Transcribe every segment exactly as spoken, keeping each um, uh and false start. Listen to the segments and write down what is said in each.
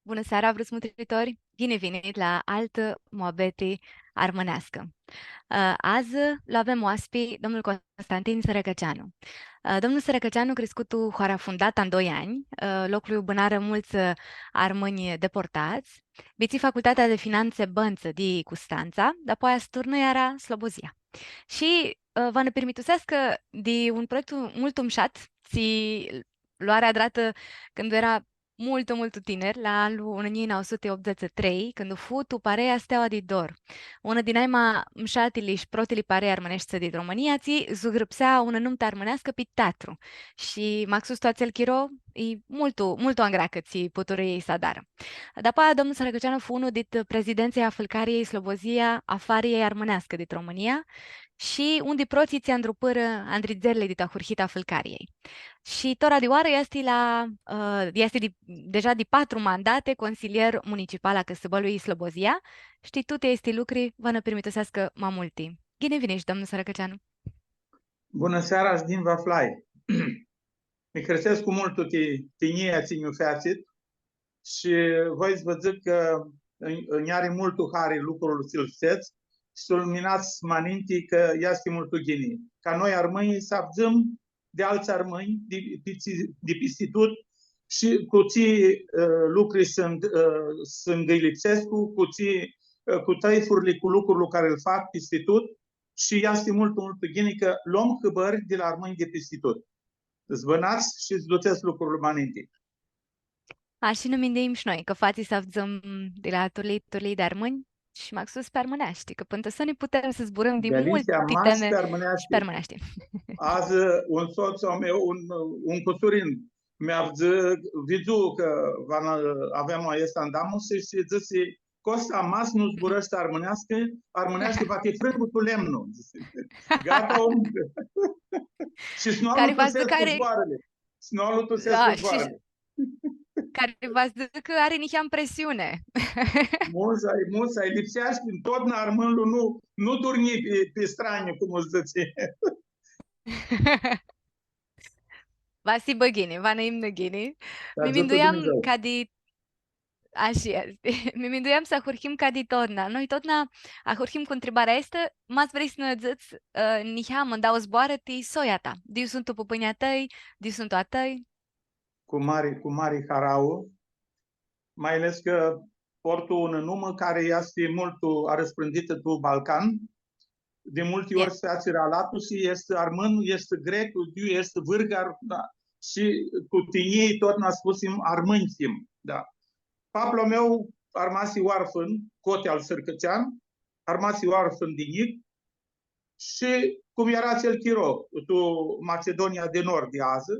Bunã seara, vruts mutritori! Ghini vinit la altã muabeti armãneascã. Ã, adzã lu avem oaspi domnul Constantin Sărăcăceanu. Ã, domnul Sărăcăceanu criscu tu hoara Fundata tu doi anj, ã, loclu iu bãnarã multsã, ã, armãnj deportats, bitisi Facultatea di Finantse Bãntsã di Custantsa, dapoaia s-turnã iara Slobozia. Shi, ã, va nã pirmituseascã di un proiectu multu mushat, tsi lu ari adratã cãndu eara multu, multu tinir, la anlu unã njilji nauã suti optzeci shi trei, cãndu fu tu parea Steaua di Dor, unã di nai ma mushatili shi protili parei armãneshti di Romãnia, tsi zugrãpsea unã numtã armãneascã pi teatru. Shi maxus tu atsel chiro, i multu, multu angreacã tsi puturã elj s-adarã. Dapoaia, domnul Sărăcăceanu fu unu dit prezidentsãlj a Fãlcariljei Slobozia a Fariljei Armãneascã di Romãnia, shi un di protslji tsi andrupãrã andridzerli di tu ahurhita a Fãlcariljei. Shi tora di oarã easti la, ã, easti di, deja di patru mandati consilier municipal a cãsãbãlui Slobozia, shi tuti aesti lucri va nã pirmituseascã ma multi. Ghini vinish, domnul Sărăcăceanu! Bunã seara shi ghini vã aflai! Mi hãrsescu multu ti tinjia tsi nj-u featsit, shi voi s-vã dzãc cã nj-, nj-ari multu hari lucrul tsi-l fãtsets, shi s-lu minats ma ninti cã easti multu ghini. Ca noi armãnjlji s-avdzãm di altsã armãnj, di, di, di pisti tut, shi cu tsi, ã, lucri s-, ã, s-ngãilipsescu, cu tsi, ã, cu tãifurli, cu lucrul cari lu fac pisti tut, shi easti multu, multu ghini cã lom hãbãri di la armãnj di pisti tut. S-bãnats shi s-dutsets lucrul ma ninti. Ashi nã minduim shi noi, cã fatsi s-avdzãm di la turlii, turlii di armãnj shi maxus pi armãneashti, cã pãn tu soni putem s-zburãm di multi temi shi pi armãneashti. Adzã, un sots a meu, un, un cusurin, mi avdzã, vidzu cã va nã avem aestã andamusi shi dzãsi, Costa, ma s-nu zburãshti armãneascã, armãneashti va ti frãngu tu lemnu. Gata, om. Shi s-nu alu tu sescu zboarãli. S-nu alu tu sescu zboarãli. Cari va s-dzãcã cã ari niheam presiuni. Multsã, multsã, lipseashti, ntotna armãnlu nu, nu durnji pi, pi stranji, cum s-dzãtsi. Va s-hibã ghini, va nã imnã ghini. Mi minduiam ca di Ashi easti. Mi minduiam s-ahurhim ca di totna. Noi totna ahurhim cu ntribarea aestã, ma s-vrei s-nã dzãts, ã, niheamã, dauã zboarã ti soia ta. Di iu suntu pãpãnjlji a tãi, di iu suntu a tãi? Cu mari, cu mari harauã, mai ales cã portu unã numã cari easti multu arãspãnditã tu Balcan, di multi ori s-featsirã alatusi, easti armãn, easti grec, iu easti vãrgar, da. Shi cu tinjii totna spusim armãnj him, da. Paplu a meu armasi oarfãn, Coti al Sãrcãcean, armasi oarfãn di njic, shi cum eara atsel chiro, tu Macedonia di Nord di adzã,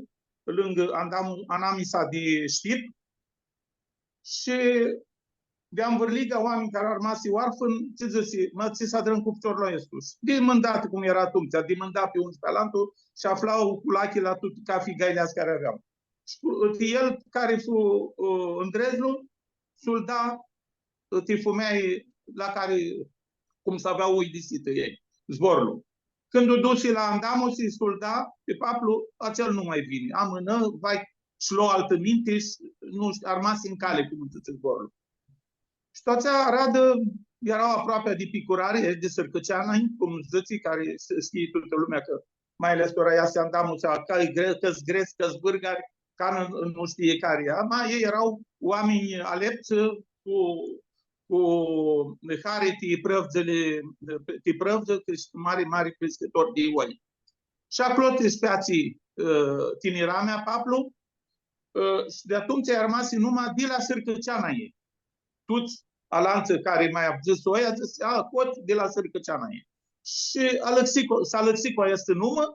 lãngã Andam-, anamisa di Shtip, shi di anvãrliga oaminj cari armasi oarfãn, tsi dzãsi, ma, tsi s-adrãm cu ficiorlu aestu? Shi dimãnda, cum eara atumtsea, dimãnda pi un shi pi alantu shi afla cu lachi la tuti, cafi gãileadz cari aveam. Shi cu, ti el, cari fu, ã, ndrezlu, s-lu da, ã, ti fumealji la cari, cum s-avea uidisitã elj, zborlu. Cãndu u dusi la andamusi, s-lu da pi paplu, atsel nu ma vini. Amãnã, vai, shi lo altã minti shi, nu shtiu, armasi tu cali, cum dzãtsi zborlu. Shi tu atsea aradã eara aproapea di picurari, e, di Sãrcãceanã, cum dzãtsi, cari s-, shtii tutã lumea cã, mai ales tora easti andamusea, cã-i gre-, cã-s grets, cã-s vãrgari, ca nu, nu shtii cari. Ama elj eara oaminj aleptsã, cu, cu hari ti prãvdzãli, ti prãvdzã, crisc-, mari, mari criscãtori di oi. Shi aclo ti s-featsi, ã, tiniramea, paplu, ã, shi di atumtsea armasi numa di la Sãrcãceanã e. Tuts alantsã cari ma avdzã soia, dzãsi, „A, Coti di la Sãrcãceanã e.” Shi alãxi cu, s-alãxi cu aestã numã,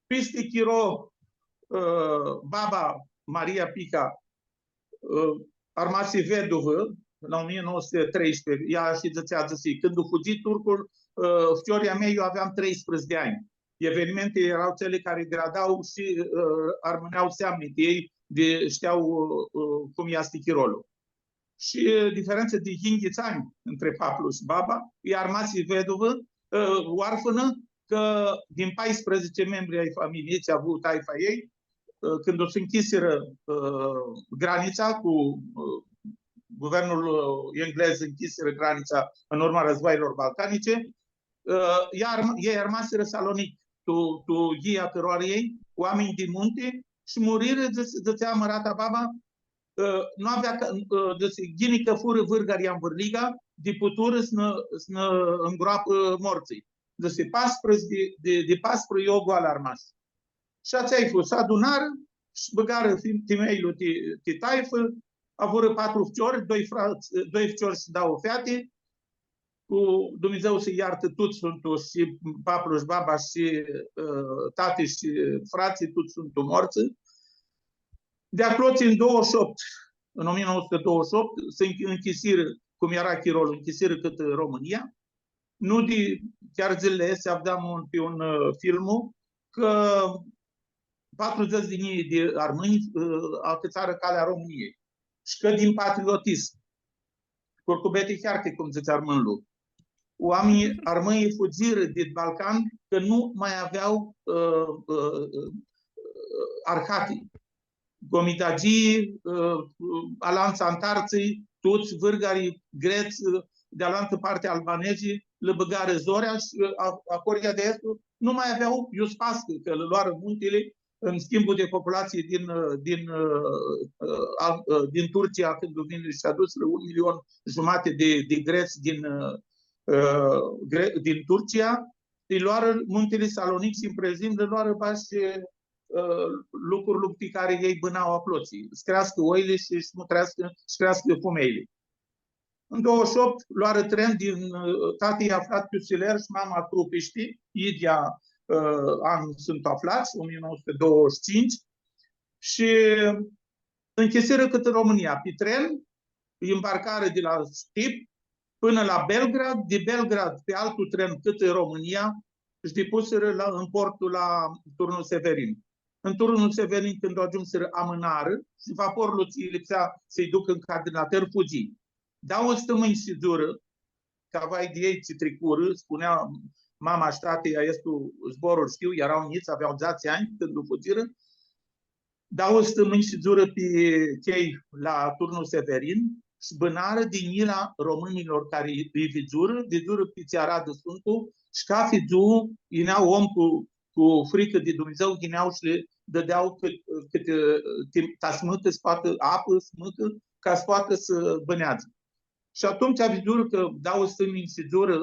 pisti chiro, ã, baba Maria Pica, ã, armasi veduvã, la o mie nouă sute treisprezece, ea shi dzãtsea, dzãsi, „Cãndu fudzi turcul, ã, ficiorlji a mei, eu aveam treisprezece di anj.” Evenimentili eara atseli cari gradau shi, ã, armãnea seamni di elj, di, shtea, ã, ã, cum easti chirolu. Shi, ã, diferentsã di yinghits anj ntrã paplu shi baba, ea armasi veduvã, ã, oarfãnã, cã din paisprezece membri ai familiei, tsi avu taifa ei, ã, cãndu s-nchisirã, ã, granitsa cu, ã, guvernul, ã, englez nchisirã granitsa în urma războaielor balcanice, ã, ea arm-, ei armasirã Salonic, tu, tu ghia cãroarei, oaminj di munti, shi murirã, dzã-, dzãtsea mãrata baba, ã, nu avea ca, ã, dzãsi, ghini cã furã vãrgarii anvãrliga, di puturã s-nã, s-nã ngroapã mortsãlj. Dzãsi, pasprã di, di, di pasprã eu goalã armas. Shi atsea fu, s-adunarã shi bãgarã fi-, timeljlu ti, ti taifã, avurã patru ficiori, doi frats, doi ficiori shi dauã feati, cu Dumnidzã s-lji iartã, tuts suntu, shi paplu shi baba shi, ã, tati shi fratslji, tuts suntu mortsã. Di aclo, în douăzeci și opt, în o mie nouă sute douăzeci și opt, s-nchi-, nchisirã, cum eara chirolu, nchisirã cãtã Romãnia. Nu di, chiar dzãlili aesti aveam un, pi un, ã, filmu, cã patrudzãts di njilji di armãnj, ã, acãtsarã calea Romãniei. Shi cã din patriotism, curcubeti hearti, cum dzãtsi armãnlu, oaminjlji, armãnjlji fudzirã dit Balcan, cã nu ma avea, ã, ã, ã, arhati. Gomidagii, ã, alantsã antartsã, tuts vãrgarii, grets, ã, di alantã parti albanezlji, lã bãgarã zorea shi, ã, a, ahoryea di aestu nu ma avea iu s-pascã, cã lã loarã muntili, în schimbul de populație din, ã, din, ã, ã, al-, ã, din Turcia, cãndu vinirã shi adusirã un milion jumate di, di grets din, ã, ã, gre-, din Turcia, lji loarã muntili Salonic shi, în prezent, lã loarã bash, ã, lucrul pi cari elj bãna aclotsi. S-creascã oili shi s-mutreascã, s-creascã fumeili. În douăzeci și opt loarã tren din, ã, tati e aflat Chiusiler shi mama Crupishti, idyea, ã, an suntu aflats, o mie nouă sute douăzeci și cinci, shi nchisirã cãtã Romãnia pi tren, embarcarã di la Shtip pãnã la Belgrad, di Belgrad pi altu tren cãtã Romãnia shi dipusirã la, în portul la Turnul Severin. În Turnul Severin, cãndu agiumsirã, amãnarã shi vaporlu tsi lipsea s-lji ducã în Cadrilater fudzi. Dauã stãmãnj shidzurã, ca vai di elj tsi tricurã, spunea mama shi tati, aestu zborlu shtiu, eara njits, avea dzatsi anj cãndu fudzirã. Dauã stãmãnj shidzurã pi chei la Turnul Severin shi bãnarã di njila romãnjlor cari lji vidzurã, vidzurã pi tsi aradã suntu shi cathi dzuã yinea om cu, cu fricã di Dumnidzã, yinea shi lã dãdea cãt, cãt, ã, timp, ta s-mãcã, s-poatã apã, s-mãcã, ca s-poatã s-bãneadzã. Shi atumtsea vidzurã cã dauã stãmãnj shidzurã,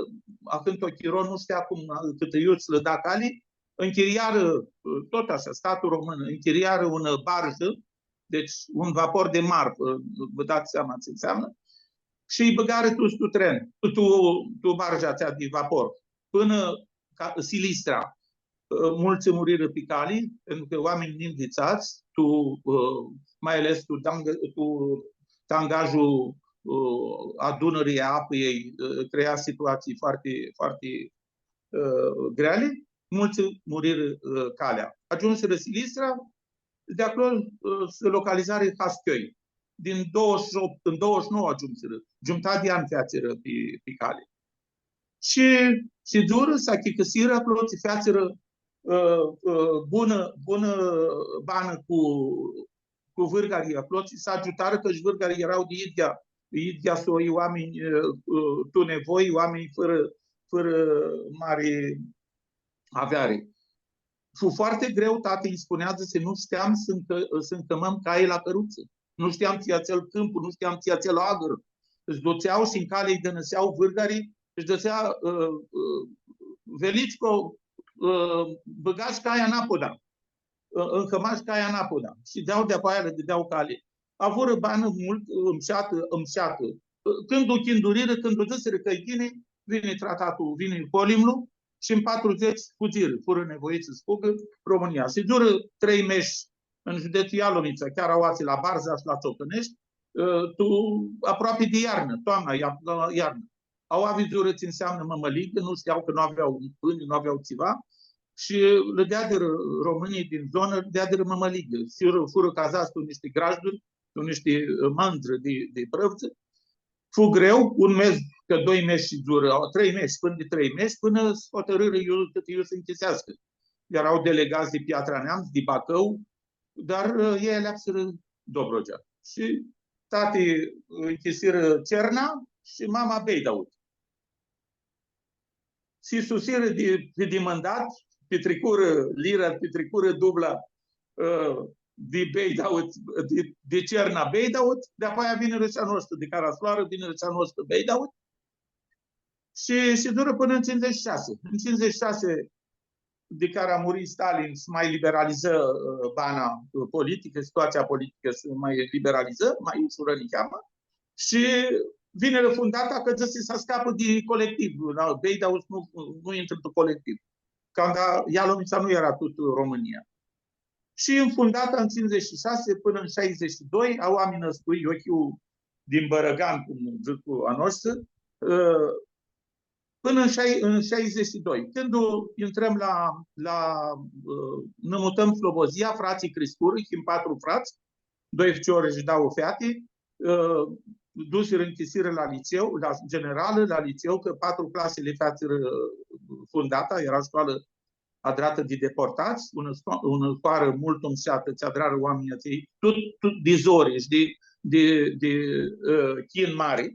ahãntu chiro, nu shtia cum, cãtã iu s-lã da cali, nchiriarã, tot ashã, statul român, nchiriarã unã barjã, deci un vapor de marfă, vă dați seama ce înseamnă, shi lji bãgarã tuts tu tren, tu, tu barja atsea di vapor, pãnã ca, Silistra. Ã, multsã murirã pi cali, pentru cã oaminj ninvitsats, tu, ã, mai ales tu tang-, tu tangajul, ã, adunării a apei, ã, crea situații foarte, foarte, ã, greale, multsã murirã, ã, calea. Agiumsirã Silistra, di aclo, ã, s-localizarã Haschioi. Din douăzeci și opt, în douăzeci și nouă agiumsirã, giumitati di an featsirã pi, pi cali. Shi, shi dzurã, s-achicãsirã aclo, tsi featsirã, ã, ã, bunã, bunã banã cu, cu vãrgarii aclo, tsi s-agiutarã, cã shi vãrgarii eara di idyea, idyea soi, oaminj, ã, ã, tu nevoi, oaminj fãrã, fãrã mari aveari. Fu foarte greu, tati nji spunea, dzãsi, nu shtiam s-ncã-, s-ncãmãm cai la cãrutsã. Nu shtiam tsi-i atsel cãmpu, nu shtiam tsi-i atsel agãr. S-dutsea shi ncalea lji dãnãsea vãrgarii, shi dzãtsea, ã, ã, Velicco, ã, bãgash caia anapoda. Ã, ncãmash caia anapoda. Shi dau di-apoaia lã dãdea cali. Avurã banã multu, ã, mshatã, ã, mshatã. Ã, cãndu u chindurirã, cãndu dzãsirã cã-i ghini, vini tratatul, vini Colimlu, shi în patruzeci fudzirã, furã nevoiți s-fugã România. Shidzurã trei mesh în județul Ialomița, chiar aoatsi la Barza shi la Ciocănești, ã, tu, aproapi di iarnã, toamna, ia-, la iarnã. Aoa vidzurã tsi nseamnã mãmãligã, nu shtiau cã nu avea pãni, nu avea tsiva, shi lã deadirã romãnjlji din zonã, lã deadirã mãmãligã. Shi furã, furã cazats tu nishti grajduri, tu nishti, ã, mãndrã di, di prãvdzã. Fu greu, un mes, cã doi mesh shidzurã, trei mesh, pãnã di trei mesh, pãnã s-hotãrãrã iu, cãtã iu s-nchiseascã. Eara delegats di Piatra Neamts, di Bacãu, Dar, ã, elj aleapsirã Dobrogea. Shi tati, ã, nchisirã Cerna shi mama Beidaud. S-isusirã di, di, di mandat, pitricurã lira, pitricurã dubla, ã, di Beidaud, di, di Cerna Beidaud, di-apoia vinirã shi a noshtri, di cara s-loarã, vinirã shi a noshtri Beidaud. Shi, shi durã pãnã tu cincizeci și șase. Tu cincizeci și șase, di cara muri Stalin, s-ma liberalizã, ã, bana, ã, politicã, situatsia politicã s-ma liberalizã, ma ushurã niheamã. Shi vinirã Fundata, cã dzãsi s-ascapã di colectiv. La Beidaud nu, nu intrã tu colectiv. Canda Ialomitsea nu eara tut România. Shi tu Fundata tu cincizeci și șase pãnã tu șaizeci și doi, a oaminjlor s-pui, eu hiu din Bărăgan, cum dzãc a noshtri, ã, pãnã tu șai-, tu șaizeci și doi. Cãndu intrãm la, la, ã, nã mutãm Slobozia, fratslji criscurã, him patru frats, doi ficiori shi dauã feati, ã, dusirã, nchisirã la liceu, la generalã, la liceu, cã patru clasili featsirã Fundata, eara scoalã adratã di deportats, unã sco-, unã hoarã multu mushatã, tsi adrarã oaminjlji atselj, tut, tut di zori shi di, di, di, ã, chin mari.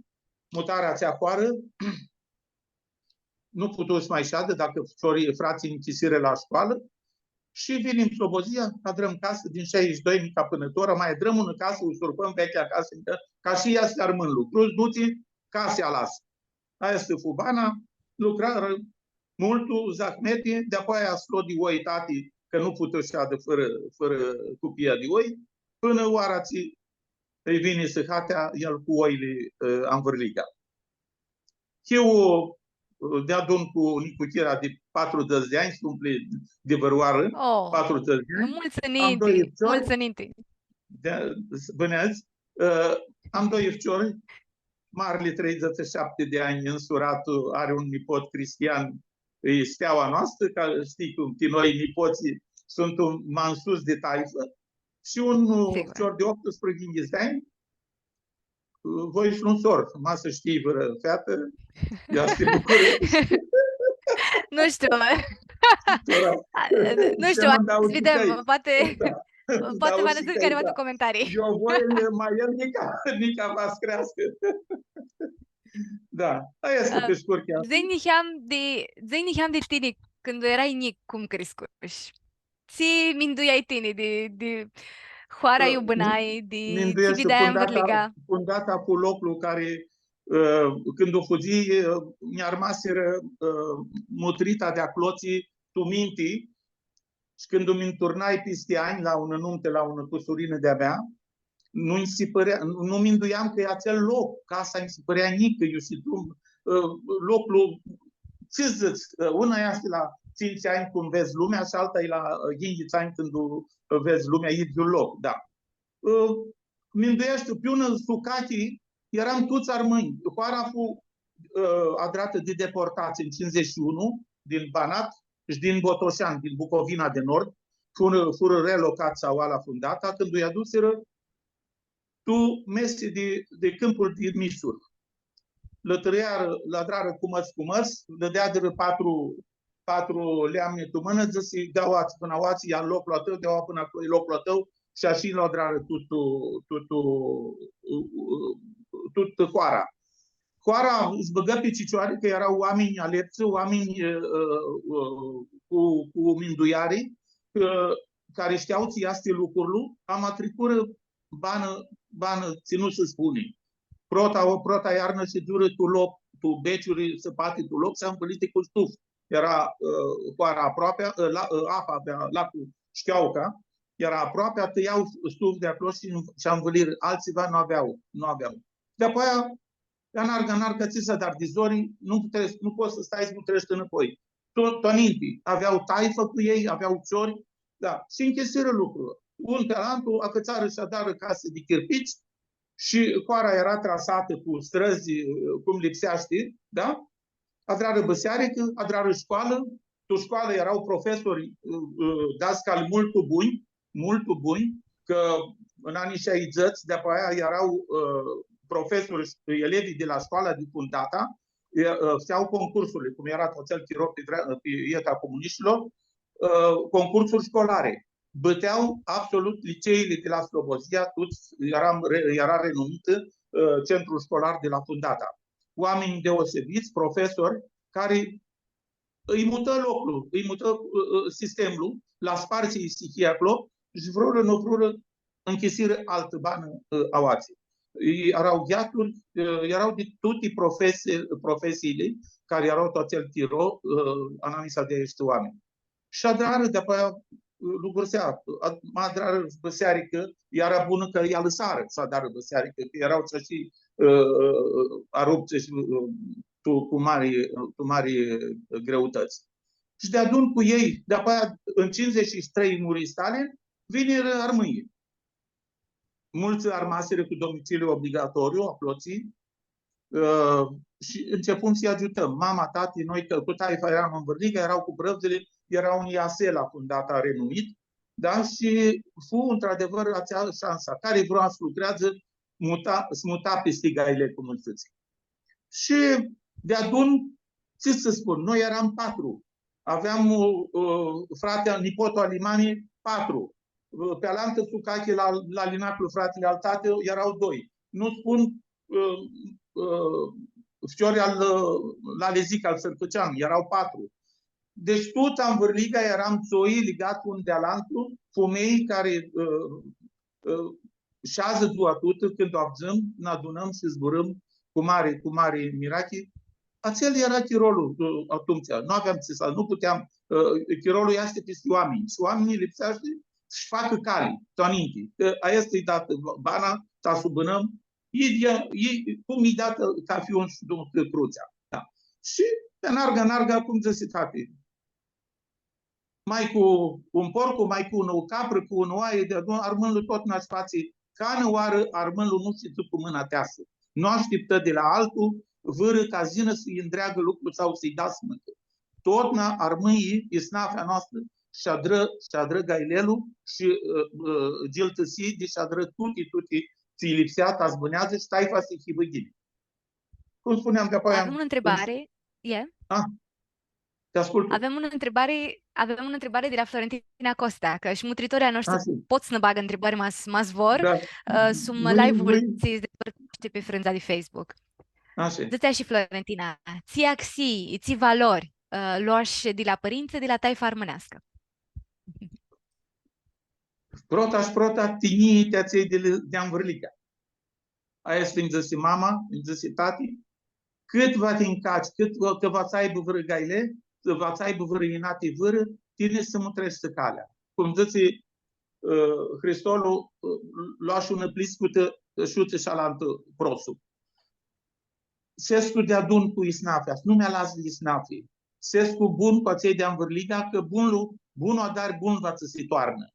Mutarã atsea hoarã, nu putu s-ma shadã, dacã ficiorlji, fratslji nchisirã la scoalã, shi vinim Slobozia, adrãm casã, din șaizeci și doi nica pãnã tora, ma adrãm unã casã, u surpãm vechea casã, ca, ca shi ea s-armãnã lucru, s-dutsi, casã alasã. Aestã fu bana, lucrarã multu, zahmeti, di-apoia s-lo di oi tati, cã nu putu s-shadã fãrã, fãrã cupia di oi, pãnã oara tsi lji vini sãhatea, el cu oili, ã, anvãrliga. Hiu, ã, deadun cu nicuchira di patrudzãts di anj, s-umpli di vãrãoarã, Oh, patrudzãts di anj. Multsã ninti, multsã ninti. Di, bãneadzã. Ã, am doi ficiori, marli, treidzãts și șapte de ani, însurat, are un nipot, Cristian, e steaua noastră, ca știi cum, ti noi nipoții sunt un, ma sus de taifă, și un, ã, ficior de optsprezece de ani, voi și un sor, ma s-shtii vãrã featã, ea s-ti bucurã. Nu shtiu. Nu shtiu, hai s-videm, poati, poati va nã dzãcã cariva tu comentarii. Eu voi, ma el nica, nica va s-creascã. Da, aia easti, ã, pe scurt, chiar. Dzã-nj niheam di, dzã-nj niheam di tini, cãndu earai njic, cum criscushi? Tsi minduiai tini di, di hoara iu bãnai, di tsi videai anvãrliga? Fundata fu loclu cari, ã, cãndu fudzii, ã, nj-armasirã, ã, mutrita di aclotsi tu minti, shi cãndu mi nturnai pisti anj la unã numti, la unã cusurinã di-a mea, nu nji si pãrea, nu minduiam cã e atsel loc, casa nji si pãrea njicã, iu s-dum, ã, loclu, tsi dzãts, ã, una easti la tsintsi anj cum vedz lumea shi alta e la, ã, yinghits anj cãndu, ã, vedz lumea, idyiul loc, da. Ã, mindueshti, pi unã sucachi, earam tuts armãnj. Hoara fu, ã, adratã di deportats tu cincizeci și unu din Banat shi din Botoșani, din Bucovina de Nord, furã, furã relocats aoa la Fundata, cãndu lj-adusirã tu mesi di, di cãmpul di misuri. Lã tãrãiarã, lã adrarã cumãts, cumãts, lã deadirã patru, patru leamni tu mãnã, dzãsi, di aoatsi pãnã aoatsi, ia loclu a tãu, di aoa pãnã aclo e loclu a tãu, shi ashi lã adrarã tut, tut, tut hoara. Hoara s-bãgã pi cicioari, cã eara oaminj aleptsã, oaminj, ã, ã, ã, cu, cu minduiari, ã, cari shtiau tsi easti lucrul, ama tricurã banã, banã, tsi nu s-spuni. Prota, prota iarnã shidzurã tu loc, tu beciuri sãpati tu loc, s-anvãliti cu stuf. Eara, ã, hoara aproapea, ã, la, ã, apa avea lacul Shteauca, eara aproapea, tãiau stuf di aclo shi, shi anvãlirã. Altsiva nu avea, nu avea. Di-apoia, anarga, anarga, tsi s-adari di zori, nu puteai, nu pots s-stai s-mutreshti nãpoi. Tu, tu ninti, avea taifã cu elj, avea ficiori, da, shi nchisirã lucrul. Un pi alantu, acãtsarã s-adarã casi di chirpici shi hoara eara trasatã cu strãzi, cum lipseashti, da? Adrarã bisearicã, adrarã scoalã, tu scoalã eara profesori, ã, ã, dascali multu bunj, multu bunj, cã tu anjlji shaidzãts, di-apoia eara, ã, profesori shi elevii di la scoala di Fundata, e, ã, fãtsea concursurli, cum eara atsel chiro pi vre-, pi eta comunishtilor, ã, concursuri scolare. bãtea absolut liceili di la Slobozia, tuts, eara re-, eara renumit, ã, centrul școlar di la Fundata. Oaminj deosebits, profesori, cari ãlj mutã loclu, ãlj mutã, ã, ã, sistemlu, la sparsi stihia aclo shi vrurã, nu vrurã, nchisirã altã banã, ã, aoatsi. Ãlj eara gheaturi, ã, eara di tuti profesi-, profesiili cari eara tu atsel chiro, ã, anamisa di aeshti oaminj. Shi adrarã, di-apoia, ã, lucrusea, a-, ma adrarã bãsearicã, eara bunã cã lj-alãsarã s-adarã bãsearicã, cã eara shi, ã, ã, aruptsã shi, ã, tu, cu mari, cu mari, ã, greutãts. Shi deadun cu elj, di-apoia, tu cincizeci și trei muri Stalin, vinirã armãnjlji. Multsã armasirã cu domiciliu obligatoriu, aclotsi, ã, shi începum s-lji agiutãm. Mama, tati, noi, cã cu taifa earam tu Vãrliga, eara cu prãvdzãli, eara un I A S la Fundata renumit, da? Shi fu, într-adevăr, atsea shansa. Cari vrea s-lucreadzã, muta, s-muta pisti Gaile, cum ãlj dzãtsi. Shi deadun, tsi s-spun, noi earam patru. Aveam, ã, ã, fratili, nipotul al mami, patru. Ã, pi alantã sucachi la, la Linaclu, fratili al tati, eara doi. Nu spun, ã, ã, ficiori al, ã, la Lezic, al Sãrcãcean, eara patru. Deci, tut tu Vãrliga earam dzoi ligat un di alantu, fumelj cari, ã, ã, shi adzã dzua tutã, cãndu u avdzãm, nã adunãm shi zburãm cu mari, cu mari mirachi. Atsel eara chirolu, ã, atumtsea. Nu aveam tsi s-, nu puteam, ã, chirolu easti pisti oaminj. Shi oaminjlji lipseashti s-facã cali, tu ninti. Cã aestã-i datã bana, ta s-u bãnãm, e, e, e, cum e datã cathi un shi crutsea. Da. Shi pi anarga, anarga, cum dzãsi tati, mai cu un porcu, mai cu unã caprã, cu unã oaie, di atumtsea armãnlu tut nã fatsi, canãoarã armãnlu nu shidzu cu mãna teasã. Nu ashtiptã di la altu vãrã ca s-yinã s-lji ndreagã lucru sau s-lji da s-mãcã. Totna armãnjlji, isnafea noastrã, sh-adrã, sh-adrã gailelu shi, ã, ã, giltãsi di sh-adrã tuti, tuti tsi lipsea ta s-bãneadzã shi taifa s-hibã ghini. Cum spuneam, di-apoia... Avem unã întrebare. E? Ah, te ascultu. Avem unã întrebare, avem unã întrebare di la Florentina Costea, cã shi mutritorlji a noshtri pot s-nã bagã întrebări ma s-, ma s-vor, ã, sum live-ul tsi s-despãrteashti pi frãndza di Facebook. Ashi. Dzãtsea shi Florentina, tsi axii, tsi valori, ã, loash di la pãrintsã, di la taifa armãneascã? Prota shi prota, tinjii ti atselj di, di anvãrliga. Aestã nj-dzãsi mama, nj-dzãsi tati, cãt va ti ncaci, cãt va, cã va ts-aibã vãrã gaile, va ts-aibã vãrã inati vãrã, tini s-mutreshti calea. Cum dzãtsi, ã, Hristolu, ã, loash unã pliscutã, sh-u dzãtsi shi alantã prostu. S-escu deadun cu isnafea, s-nu mi aladz isnafi. S-escu bun cu atselj di anvãrliga, cã bunlu, bunlu adari, bun va tsã si toarnã.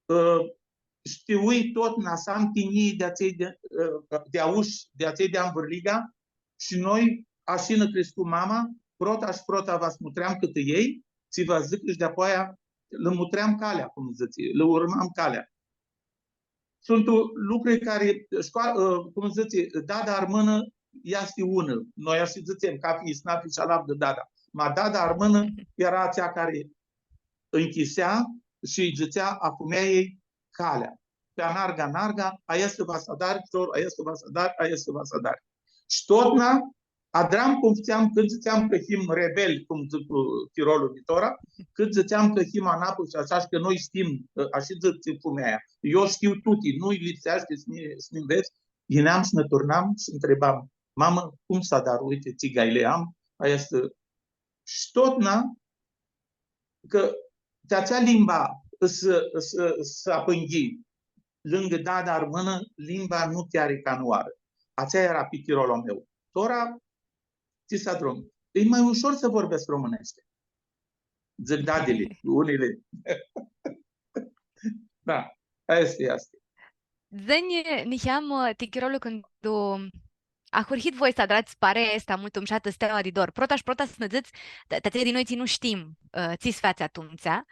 Ã, shtiui totna s-am tinjii di atselj di, ã, di aush, di atselj di anvãrliga, shi noi, ashi nã criscu mama, prota shi prota va s-mutream cãtã elj, tsi va dzãcã shi di-apoaia lã mutream calea, cum dzãtsi, lã urmam calea. Suntu lucri cari, scoa-, ã, cum dzãtsi, dada armãnã easti unã. Noi ashi dzãtsem, cathi isnafi sh-alavdã dada. Ma dada armãnã eara atsea cari nchisea shi lji dzãtsea a fumealjei calea. Pi anarga, anarga, aestã va s-adari, ficior, aestã va s-adari, aestã va s-adari. Shi totna adram cum fãtseam, cãndu dzãtseam cã him rebeli, cum dzãc, ã, chirolu di tora, cãndu dzãtseam cã him anapã shi ashi, cã noi shtim, ã, ashi dzãtsi fumealja. Eu shtiu tuti, nu-lj lipseashti s-mi, s-mi nvets, yineam shi nã turnam shi ntribam, mamã, cum s-adar, uite, tsi gaile am, aestã. Shi totna, cã ti atsea limba s-, s-, s-apãnghi, lãngã dada armãnã, limba nu chiari canãoarã. Atsea eara pi chirolu a meu. Tora, tsi s-adrãm? E ma ushor s-vorbescu romãneashti. Dzãc dadili, unili. Da, aestã easti. Dzã-nj niheamã ti chirolu cãndu ahurhit voi s-adrats parea aestã multu mushatã Steaua di Dor. Prota shi prota s-nã dzãts, ti, ti atselj di noi tsi nu shtim, ã, tsi s-featsi atumtsea.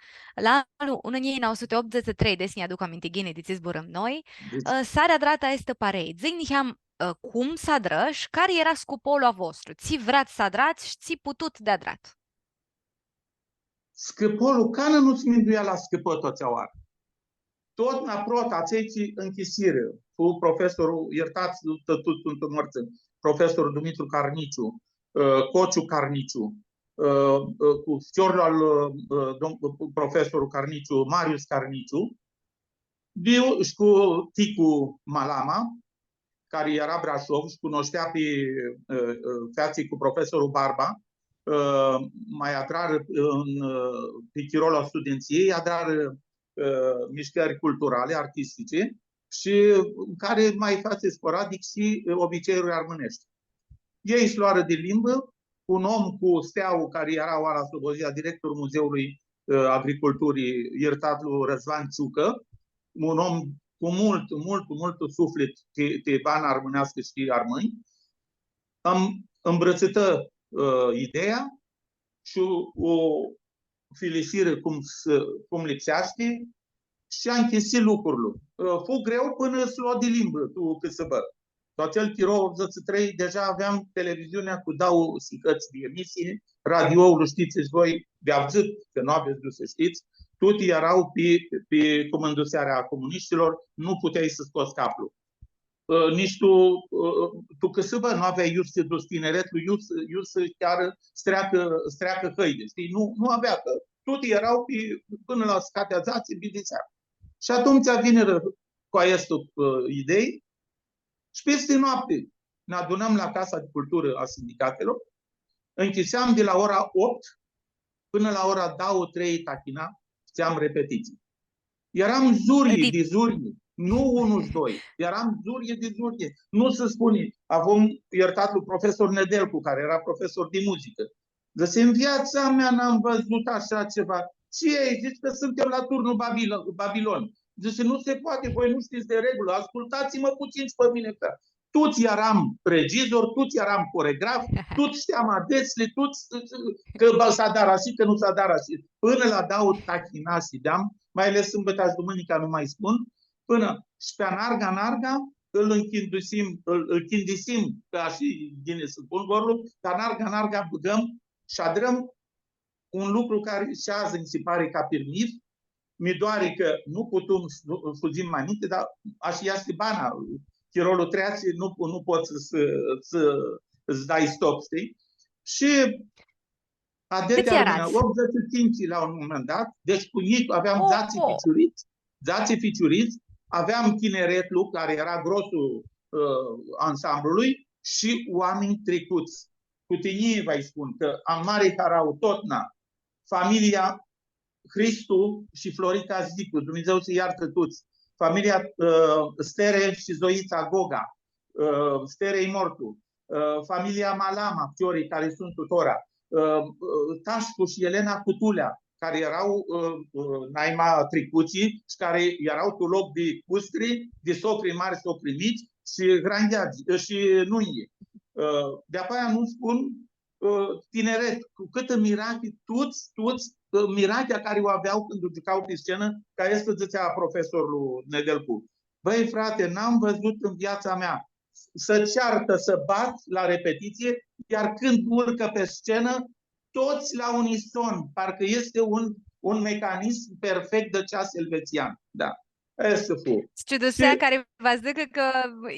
La anlu unã njilji nauã suti optudzãts shi trei, desi nj-aduc aminti ghini di tsi zburãm noi, ã, s-ari adratã aestã parei. Dzã-nj niheamã, ã, cum s-adrã shi cari eara scupolu a vostru? Tsi vreats s-adrats shi tsi putut di adrat? Scãpolu, canã nu s-minduea la scãpã tu atsea oarã. Tut naprot, atselj tsi nchisirã, cu profesorlu, iertats, tut, tut suntu mortsã, profesorlu Dumitru Carniciu, ã, Cociu Carniciu, ã, ã, cu ficiorlu al, ã, dom-, profesorlu Carniciu, Marius Carniciu, Biu shi cu Ticu Malama, cari eara Brashov shi cunoshtea pi, ã, ã, featslji cu profesorlu Barba, ã, ma adrarã în, ã, pi chirolu a studentsiljei, adrarã, ã, mishtãri culturali, artistici, shi cari ma featsi sporadic shi, ã, obiceiuri armãneshti. Elj s-loarã di limbã, un om cu steauã cari eara oara Slobozia, directorlu Muzeului, ã, Agriculturii, iertatlu Răzvan Ciucã, un om cu multu, multu, multu suflit ti, ti bana armãneascã shi ti armãnj, ãm, ãmbrãtsitã, ã, ideea shi u filisirã cum s-, cum lipseashti shi anchisi lucrul. Ã, fu greu pãnã s-lo di limbã tu cãsãbã. Tu atsel chiro, optzeci și trei, deja aveam televiziunea cu dauã sihãts di emisii, radioul, shtits voi, di avdzãt, cã nu avets di s-shtits, tuti eara pi, pi cumãndusearea a comunishtilor, nu puteai s-scots caplu. Ã, nitsi tu, ã, tu cãsãbã nu aveai iu s-ti duts, tineretlu, iu s-, iu s-, chiar s-treacã, s-treacã hãidi, shtii? Nu, nu avea, cã tuti eara pi, pãnã la s-cadi dzatsi, bidisea. Shi atumtsea vinirã cu aestu, ã, idei shi pisti noapti nã adunãm la Casa de Cultură a Sindicatelor, nchisheam di la ora opt pãnã la ora dauã, trei tachina, fãtseam repetitsii. Earam zurlji di zurlji, nu unu shi doi, earam zurlji di zurlji. Nu s-spuni, avum iertatlu profesor Nedelcu, cari eara profesor di muzicã. Dzãtsi, în viața mea n-am văzut așa ceva. Ce ai? Zici că suntem la turnul Babilo-, Babilon. Dzãtsi, nu se poate, voi nu știți de regulă, ascultați-mă puțin și pe mine, frate. Tuts earam regizori, tuts earam coregrafi, tuts shteam adetsli, tuts, cã va s-adarã ashi, cã nu s-adarã ashi. Pãnã la dauã tachina shideam, mai ales sãmbãta shi dumãnica, nu mai spun, pãnã shi pi anarga, anarga, ãl nchindusim, ãl, ãl chindisim, cã ashi ghini s-spun zborlu, cã anarga, anarga bãgãm shi adrãm un lucru cari shi adzã nji si pari ca pirmith, mi doari cã nu putum s-, s-fudzim ma ninti, dar ashi easti bana, chirolu treatsi, nu, nu pots s-, s-, s-dai stop, shtii? Shi adetsea armãnã, optzeci și cinci la un moment dat, deci cu njic, aveam dzatsi ficiurits, dzatsi ficiurits, aveam tineretlu, cari eara grosul, ã, ansamblului, shi oaminj tricuts. Cu tinjii va-lj spun cã am mari harauã totna, familia Hristu shi Florica Zicu, Dumnidzã s-lji iartã tuts, familia, ã, Stere shi Zoitsa Goga, ã, Stere-i mortu, ã, familia Malama, ficiorlji cari suntu tora, ã, ã, Tashcu shi Elena Cutulea, cari eara, ã, ã, naima tricutslji shi cari eara tu loc di custri, di socri mari, socri njits shi grangheadz, ã, shi nunji. Ã, di-apoaia nu spun, ã, tineret, cu cãtã mirachi, tuts, tuts, ã, mirachea cari u avea cãndu giuca pi scenã, ca easti, dzãtsea profesorlu Nedelcu. Băi, frate, n-am văzut în viața mea să ceartă, să bat la repetiție, iar când urcă pe scenă, toți la unison, parcă este un, un mecanism perfect de ceas elvețian. Da. Aestã fu. Shi s-ciudusea cari va dzãcã cã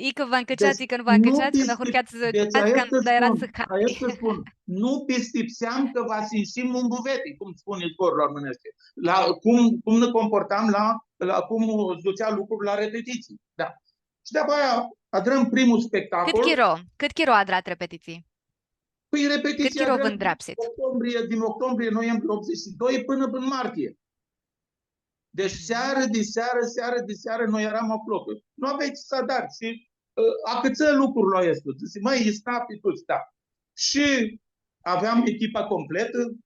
icã va ncãceats, icã nu va ncãceats, cãndu ahurheats s-dzãtseats, cã nu eara s-hati. Aestã spun, nu pistipseam cã va s-inshim un buveti, cum spuni zborlu armãnescu. La cum, cum nã comportam la, la cum s-dutsea lucrul la repetitsii. Da. Shi di-apoaia adrãm primul spectacol. Cãt chiro, cãt chiro adrat repetitsii? Păi, repetiția aveam din octombrie, din octombrie, noiembrie optzeci și doi până în martie. Deci seară de seară, seară de seară, noi eram acolo. Nu aveai ce să adari. Și, ă, acãtsã lucrul aestu. Dzãsi, mãi, easti pi tuts, da. Shi aveam echipa completă,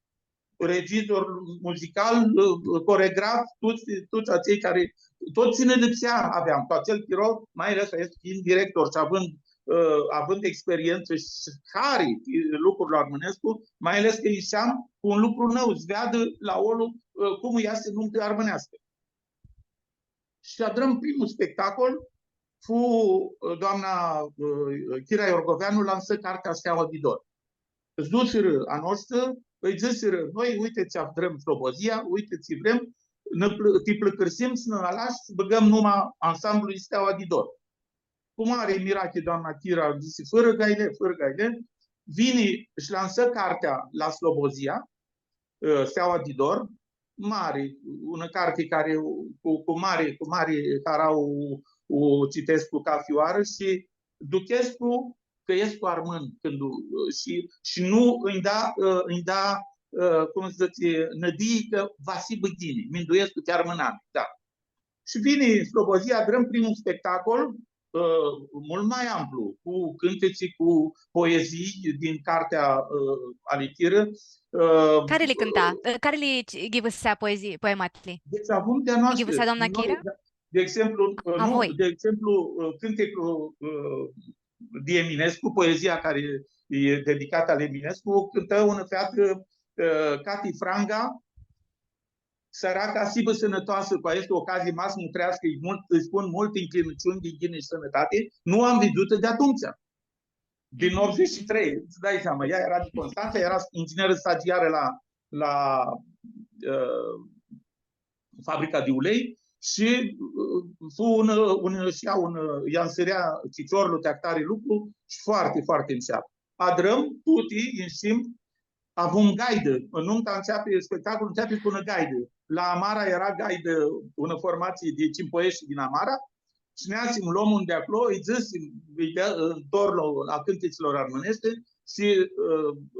regizor muzical, ã, coregraf, tuts, tuts atselj cari, tut tsi nã lipsea aveam. Tu atsel chiro, mai ales aestu, fiind director shi având, ã, având experientsã shi hari, ã, lucrul armãnescu, mai ales cã isheam cu un lucru nãu, s-veadã la olu, ã, cum easti numta armãneascã. Shi adrãm primul spectacol, fu, ã, doamna, ã, Chira Iorgoveanu lansã cartea Steaua di Dor. S-dusirã a noshtri, Ãlj dzãsirã, noi, uite tsi adrãm Slobozia, uite tsi vrem, nã plã-, ti plãcãrsim s-nã alash, s-bãgãm numa ansamblului Steaua di Dor. Cu mari mirachi, doamna Chira dzãsi, fãrã gaile, fãrã gaile, vini shi lansã cartea la Slobozia, ã, Steaua di Dor, mari, unã carti cari, cu, cu mari, cu mari harau u, u citescu cafi oarã shi duchescu cã escu armãn cãndu, shi, shi nu ãnj da, ã, ãnj da, ã, cum s-dzãtsi, nãdii cã va s-hibã ghini, minduescu ti armãnami, da. Shi vini Slobozia, adrãm primul spectacol, ã, multu ma amplu, cu cãntitsi, cu poezii din cartea, ã, ali Chirã. Ã, Cari li cãnta? Ã, cari li ghivãsea poezii, poematli? Deci avum di-a noastrã. Ghivãsea doamna Chirã? Noi, da, de exemplu, ã, A, nu, voi. De exemplu, ã, cãnticlu, ã, di Eminescu, poezia cari e dedicatã ali Eminescu, u cãntã unã featã, ã, Cati Franga, sãraca, s-hibã sãnãtoasã cu aestã ocazii, ma s-mutreascã, ãlj multu, ãlj spun multi ncljinãciuni di ghini shi sãnãtati, nu u am vidzutã di atumtsea. Din optzeci și trei, îți dai seama, ea era din Constanța, era ingineră stagiară la, la, ã, fabrica de ulei și, ã, fu un, un, și ea un, ea ãnsãrea ciciorlu ti ahtari lucru shi foarte, foarte înceat. Adrãm, tuti, inshim, avum gaidã. Numta începe, spectacolul începe cu unã gaidã. La Amara era gaidã, unã formatsii di cimpoeshti din Amara, shi neasim, lom un di aclo, ãlj dzãsim, ãlj dea, ã, torlu a cãntitsilor armãneshti shi, ã,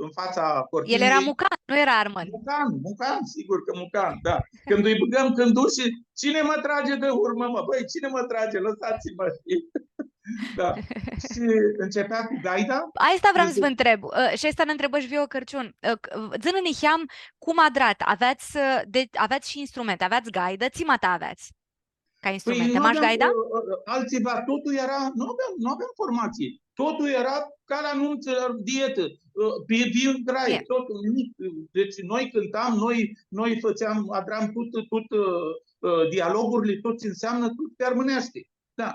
în fața cortinei. El era mucan, nu era armãn. Mucan, mucan, sigur cã mucan, da. Cãndu ãlj bãgãm cãndushi, „Cine mă trage de urmă, mă? Băi, cine mă trage? Lăsați-mă!” Da. Shi începea cu gaida. Aestã vream s-vã ntreb. Ã, shi aestã nã ntrebã shi Vio Cãrciun. Ã, c-, dzã-nã niheam cum adrat. Aveats, ã, de, aveats shi instrumente, aveats gaidã, tsi ma ta aveats ca instrumente? Păi, nu aveam, mash gaida? Ã, ã, altsiva, totul era, nu aveam, nu aveam formație. Totul era ca la nuntă, dietă, ã, pe, pe grai, totul, nimic. Deci noi cântam, noi, noi făceam, adram tot, tot, ã, ã, dialogurile, tot ce înseamnă, tot pe armânește. Da.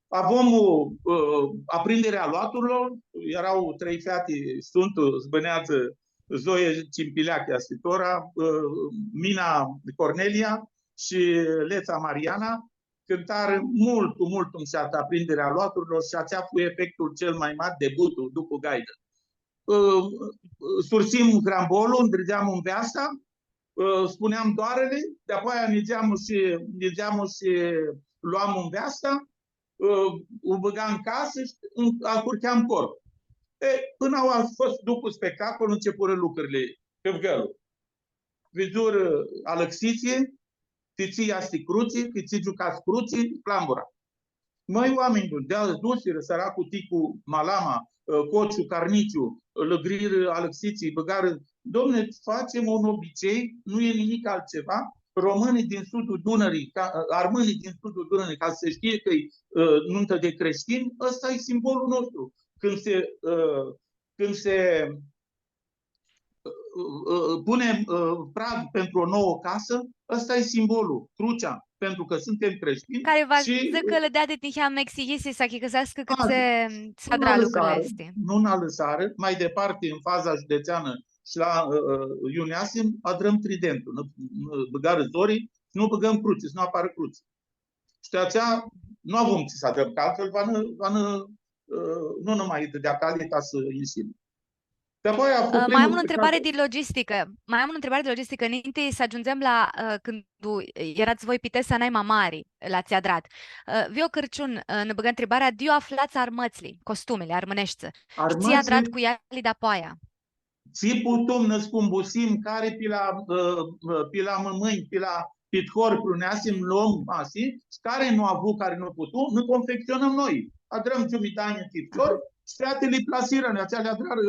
Avem, ã, ã, aprinderea aluaturlor, erau trei feati, suntu, s-bãneadzã, Zoe Cimpileache, ashi tora, ã, Mina Cornelia shi Letsa Mariana, cãntarã multu, multu mushat aprinderea aluaturlor shi atsea fu efectul cel mai mari, debutul, dupã gaidã. Ã, sursim grambolu, ndridzeam nveasta, ã, spuneam doarãli, di-apoaia nidzeam shi, nidzeam shi loam nveasta, ã, u bãgam ãn casã shi ãn-, ahurheam corpul. E, pãnã aua a fost dupã spectacol, începurã lucrurli pi vgãlu. Vidzurã alãxitsi, ti tsi easti crutsi, ti tsi giucats crutsi, clambura. Mãi, oaminj buni, di-aia s-dusirã sãraclu Ticu, Malama, ã, Cociu, Carniciu, lã grirã alãxitsi, bãgarã, „Domne, facem un obicei, nu e nimic altceva, românii din sudul Dunării, ca, ã, armânii din sudul Dunării, ca să știe că e, ã, nuntă de creștini, ăsta e simbolul nostru.” Când se, ã, când se ã, ã, punem, ã, prag pentru o nouă casă, ăsta e simbolul, crucea, pentru că suntem creștini. Cari va s-dzãcã cã lã deadi niheam exiyisi s-achicãseascã cãtse s-adra lucrul aestu. Nu nã alãsarã, mai departe, în faza județeană și la, ã, ã, iu neasim, adrãm tridentul, nã, nã bãgarã zori, s-nu bãgãm crutsi, s-nu aparã crutsi. Shi atsea nu avum tsi s-adrãm, cã altfel va nã, va nã, ã, nu nã ma dãdea cali ta s-inshim. Di-apoaia, ã, ma am unã ntribari di logisticã. Ma am unã ntribari di logisticã, ninti s-agiundzem la, ã, cãndu earats voi pitesa nai ma mari, la tsi adrat. Ã, Vio Cãrciun, ã, nã bãgã ntribarea, di iu aflats armãtsli, costumili armãneshti? Shi tsi adrat cu eali di-apoaia? Tsi putum, nã scumbusim, cari pi la, ã, ã, pi la mãmãnj, pi la pithori, pruneasim, lom, ashi, shi cari nu avu, cari nu putu, nã confecționăm noi. Adrãm giumitani ti pithori shi featili plasirã, atsea li adrarã,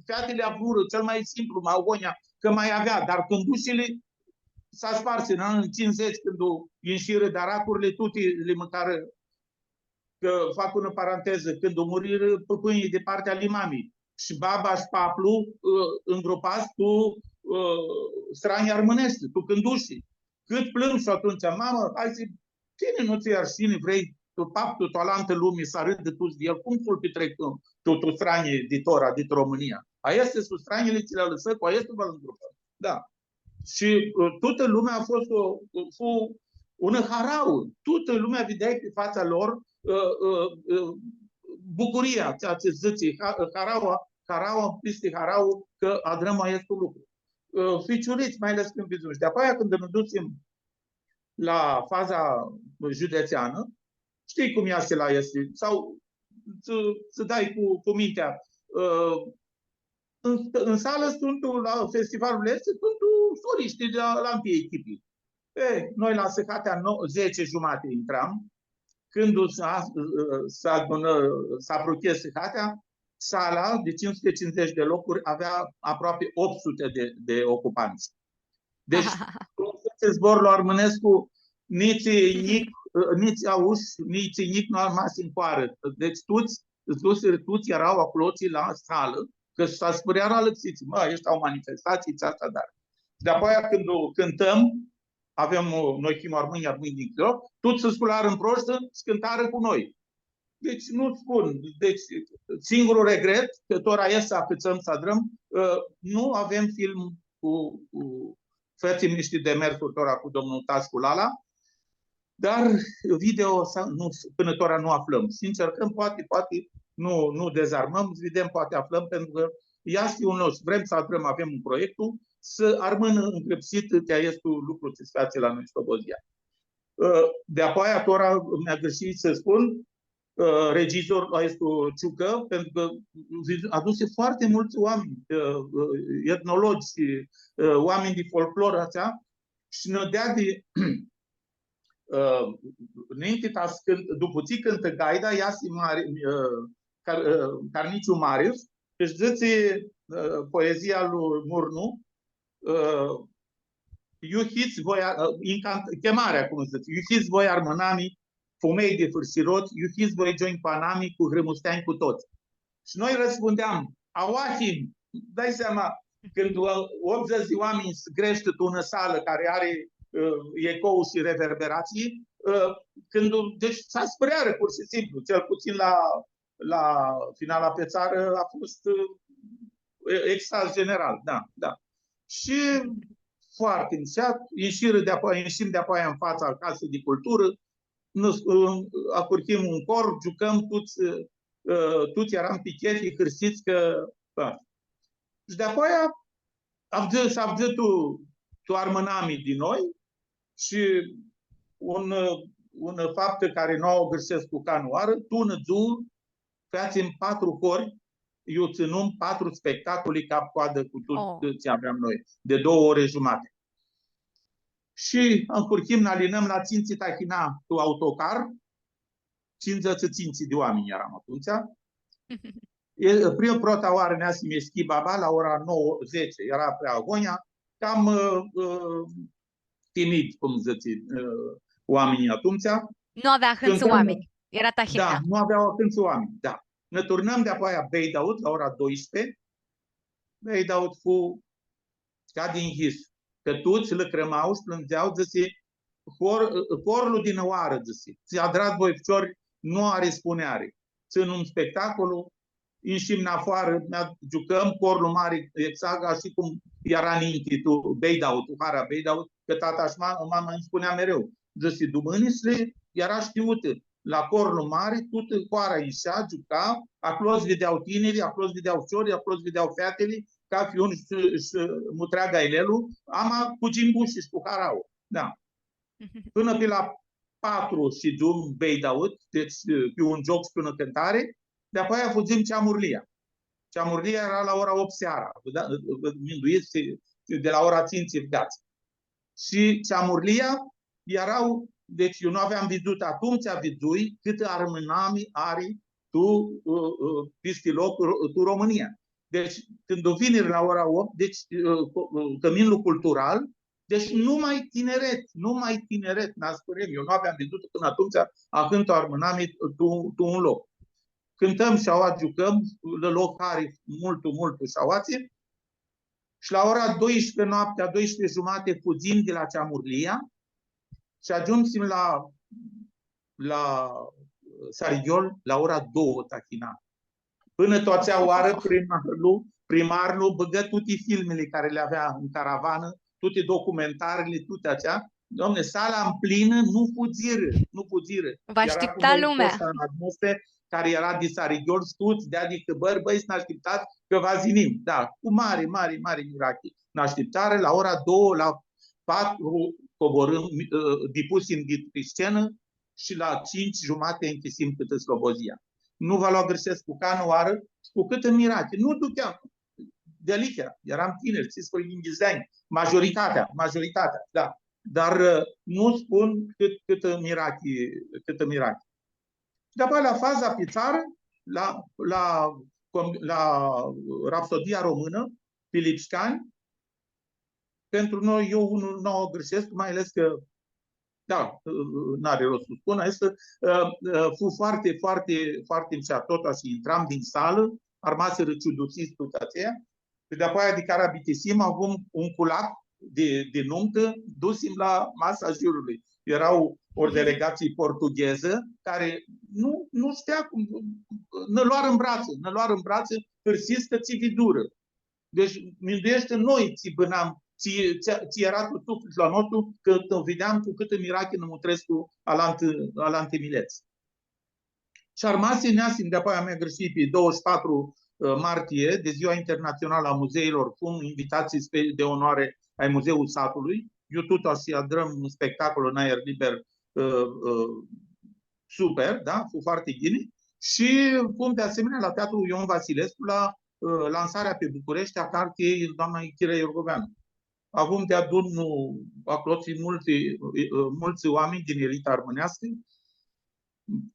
featili avurã, cel mai simplu, mahonia, cã ma avea, dar cãndushili s-asparsi, în anul cincizeci, cãndu inshirã daracurli, tuti li mãcarã. Cã fac unã parantezã, cãndu murirã pãpãnjlji di partea ali mami, shi baba shi paplu, ã, ngrupats tu, ã, stranji armãneshti, tu cãndushi. Cãt plãmshu atumtsea, mamã, hai s-, tini nu tsã-i arshini, vrei tu pap, tu, tu alantã lumi s-arãdã tuts di el, cum s-lu pitrec tu, tu, tu stranji di tora, di Romãnia? Aesti suntu stranjili tsi li alãsã, cu aesti va ngrupãm. Da. Shi, ã, tutã lumea a fost o, fu unã harauã. Tutã lumea videa pi fatsa lor, ã, ã, ã, bucuria, ceea ce zice, ha-, haraua, haraua, pisti harauã, cã adrãm aestu lucru. Ã, ficiurits, mai ales cãndu vidzu. Shi di-apoaia, cãndu nã dutsim la faza județeanã, știi cum easti la, easti, sau ts-, ts-dai cu, cu mintea, ã, în, în sală sunt la festivalul este, sunt soliști de la, la întâi echipi. E, noi la Săhatea nou, zece jumate intram, cãndu s-, s-adunã, s-apruche Săhatea, sala de cinci sute cincizeci de locuri avea aproape opt sute de, de ocupanți. Deci, cum zice zborlu armãnescu, nitsi njic, nitsi aush, nitsi njic nu armasi în coară. Deci, tuts, tuts, tuts eara aclo, tsi la salã, cã s-aspãrea alãxits, mã, eshti la o manifestatsii, tsi asta, dar. Di-apoaia, cãndu cãntãm, avem, ã, noi him armãnj, armãnj din Chiro, tuts s-scularã ãmprotã shi cãntarã cu noi. Deci, nu spun, deci, singurul regret, cã tora e s-acãtsãm s-adrãm, ã, nu avem film cu, cu, fãtsem nishti demersuri tora cu domnul Tascu Lala, dar video s-, nu, pãnã tora nu aflãm. Shi ãncercãm, poati, poati nu, nu dezarmãm, s-videm, poati aflãm, pentru cã easti un loc, vrem s-adrãm, avem un proiectu, s-armãnã ãngrãpsit ti aestu lucru tsi s-featsi la noi Slobozia. Ã, di-apoaia, tora, mi-agãrshii s-spun, ã, regizorlu aestu Ciucã, pentru cã adusi foarte mulți oameni, ã, ã, etnologi shi, ã, oameni di folclor, atsea, shi nã deadi, ã, ninti ta s-cãnt-, dupã tsi cãntã gaida, easi Mari-, ã, Car-, ã, Carniciu Marius, shi dzãtsi, ã, poezia lui Murnu, ã, iu hits voi, ã, incant-, chemarea, cum dzãtsi, iu hits voi armãnami, fumei di fãrsirot, iu hits voi gionj panami, cu hrãmusteanj cu tot. Shi noi răspundeam, aua him, dai seama, cãndu, ã, optzeci de oameni s-greshti tu unã salã cari ari, ã, ecou shi reverberatsii, ã, cãndu, deci s-aspãrearã, pur shi simplu, cel puțin la la finala pe țară a fost, ã, e-, extaz general, da, da. Shi foarte nshat, inshirã di-apoaia, inshim di-apoaia în fața Casei de Cultură, nã, ã, acurhim un cor, giucãm tuts, ã, tuts earam pi chefi, hãrsits cã, da. Shi di-apoaia avdzã, s-avdzã tu, tu armãnami di noi shi un, unã faptã cari nu u agãrshescu canãoarã, tu unã dzuã featsim patru hori, iu tsãnum patru spectacoli cap-coadã cu tut tsi aveam noi, di doauã ori jumati. Shi ãnhurhim, nã alinãm la tsintsi tahina tu autocar, tsindzãts shi tsintsi di oaminj earam atumtsea. E, prim-, prota oarã neasim, e, Schibaba, la ora nouã, dzatsi, eara prea agonja, cam, ã, ã, timid, cum dzãtsi, ã, oaminjlji atumtsea. Nu avea ahãntsã oaminj. Eara tahina. Da, nu avea ahãntsã oaminj, da. Nã turnãm di-apoaia Beidaud la ora doisprezece. Beidaud fu ca din his, cã tuts lãcrãmau shi plãndzea, dzãsi, hor-, horlu di nãoarã, dzãsi, tsi adrats voi, ficiori, nu ari spuneari. Tsãnum spectacolu, inshim nafoarã, nã giucãm, horlu mari, exact ca shi cum eara ninti tu Beidaud, tu hara Beidaud, cã tata shi ma-, mama nji spunea mereu, dzãsi, dumãnitsli eara shtiutã, la horlu mari, tutã hoara ishea, giuca, aclo s-videa tinirlji, aclo s-videa ficiorlji, aclo s-videa featili, cathi un shi, shi mutrea gailelu, ama cu gimbushi shi cu harauã. Da. Pãnã pi la patru shidzum Beidaud, deci, pi un gioc shi pi unã cãntari, di-apoaia fudzim Ceamurlia. Ceamurlia eara la ora optu seara, da, minduits, di la ora tsintsi, vedeats. Shi Ceamurlia eara, deci eu nu aveam vidzutã, atumtsea vidzui cãtã armãnami ari tu, ã, ã, pisti loc, ro-, tu Romãnia. Deci, cãndu vinirã la ora optu, deci, ã, co-, ã, cãminlu cultural, deci numai tineret, numai tineret, nã aspãrem. Eu nu aveam vidzutã pãnã atumtsea ahãntã armãnami tu, tu un loc. Cãntãm shi aua giucãm, lã lo hari multu, multu shi aoatsi. Shi la ora doisprezece noaptea, doisprezece jumate, fudzim di la Ceamurlia shi agiumsim la, la Sarighiol la ora doauã tahina. Pãnã tu atsea oarã, primarlu, primarlu bãgã tuti filmili cari li avea tu caravanã, tuti documentarili, tuti atsea. Domne, sala mplinã, nu fudzirã, nu fudzirã. Vã ashtipta lumea. Era cu Costa Nadmoste, cari era di Sarighiol, tuts deadi hãbãri, bãi, s-nã ashtiptats cã va s-yinim. Da, cu mari, mari, mari mirachi. Nã ashtiptarã la ora doauã, la patru, coborãm, ã, dipusim di pi scenã shi la tsintsi jumati nchisim cãtã Slobozia. Nu va lu agãrshescu canãoarã, cu cãtã mirachi. Nu ducheam, dealihea, eram tiniri, tsisprãyinghits di anj, majoritatea, majoritatea, da. Dar, ã, nu spun cãt, cãtã mirachi, cãtã mirachi. Shi dapoaia la faza pi tsarã, la, la, com-, la Rapsodia Română, pi Lipscani, pentru noi, eu unul nu o agãrshescu, mai ales cã, da, n-ari rost s-u spun, aestã, ã, ã, fu foarte, foarte, foarte mushat, tot ashi, intram din salã, armasirã ciudusits tuts atselj, shi dapoaia di cara bitisim, avum un culac di, di numtã, dusim la masa jurului. Era o delegație portugheză care nu, nu știa cum, nã loarã tu bratsã, nã loarã tu bratsã, hãrsits cã tsi vidurã. Deci, minduiește noi tsi bãnam, tsi, tsi, tsi era tu suflitlu a nostru, cã, cã videam cu cãtã mirachi nã mutrescu alanti, alanti milets. Shi armasi, neasim, dapoaia mi agãrshii pi douăzeci și patru, ã, martie, di Ziua Internațională a Muzeilor, fum invitats spe-, de onoare ai Muzeul Satului. Iu tut ashi adrãm un spectacol în aer liber, ã, ã, super, da? Fu foarte ghini. Shi fum, de asemenea, la Teatrul Ion Vasilescu, la, ã, lansarea pe București a cartiei doamna Chira Iorgoveanu. Avum deadun, nu, aclo multsã, ã, multsã oaminj din elita armãneascã,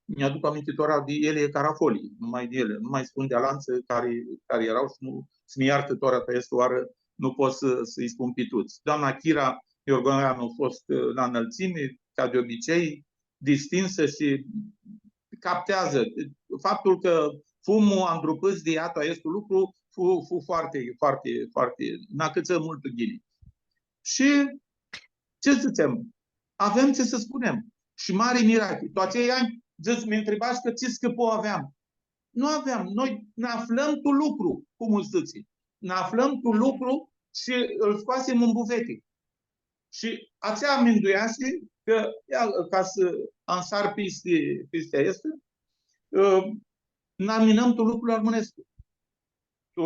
nj-aduc aminti tora di Elie Carafoli, numai di el, nu mai spun di alantsã cari, cari eara shi nu, s-mi iartã tora, cã aestã oarã nu pot s-, s-lji spun pi tuts. Doamna Chira Iorgoveanu a fost, ã, la înălțime, ca de obicei, distinsã shi capteadzã. Faptul cã fum andrupãts di ea, aestu lucru, fu, fu foarte, foarte, foarte, nã acãtsã multu ghini. Shi tsi s-dzãtsem? Avem tsi s-spunem. Shi mari mirachi. Tu atselj anj, dzãts, mi ntribash cã tsi scãpo aveam. Nu aveam. Noi nã aflãm tu lucru, cum s-dzãtsi. Nã aflãm tu lucru shi lu scoasim tu bufeti. Shi atsea mindueasi cã, ia, ca s-ansar pisti, pisti aestã, ã, nã aminãm tu lucrul armãnescu. Tu,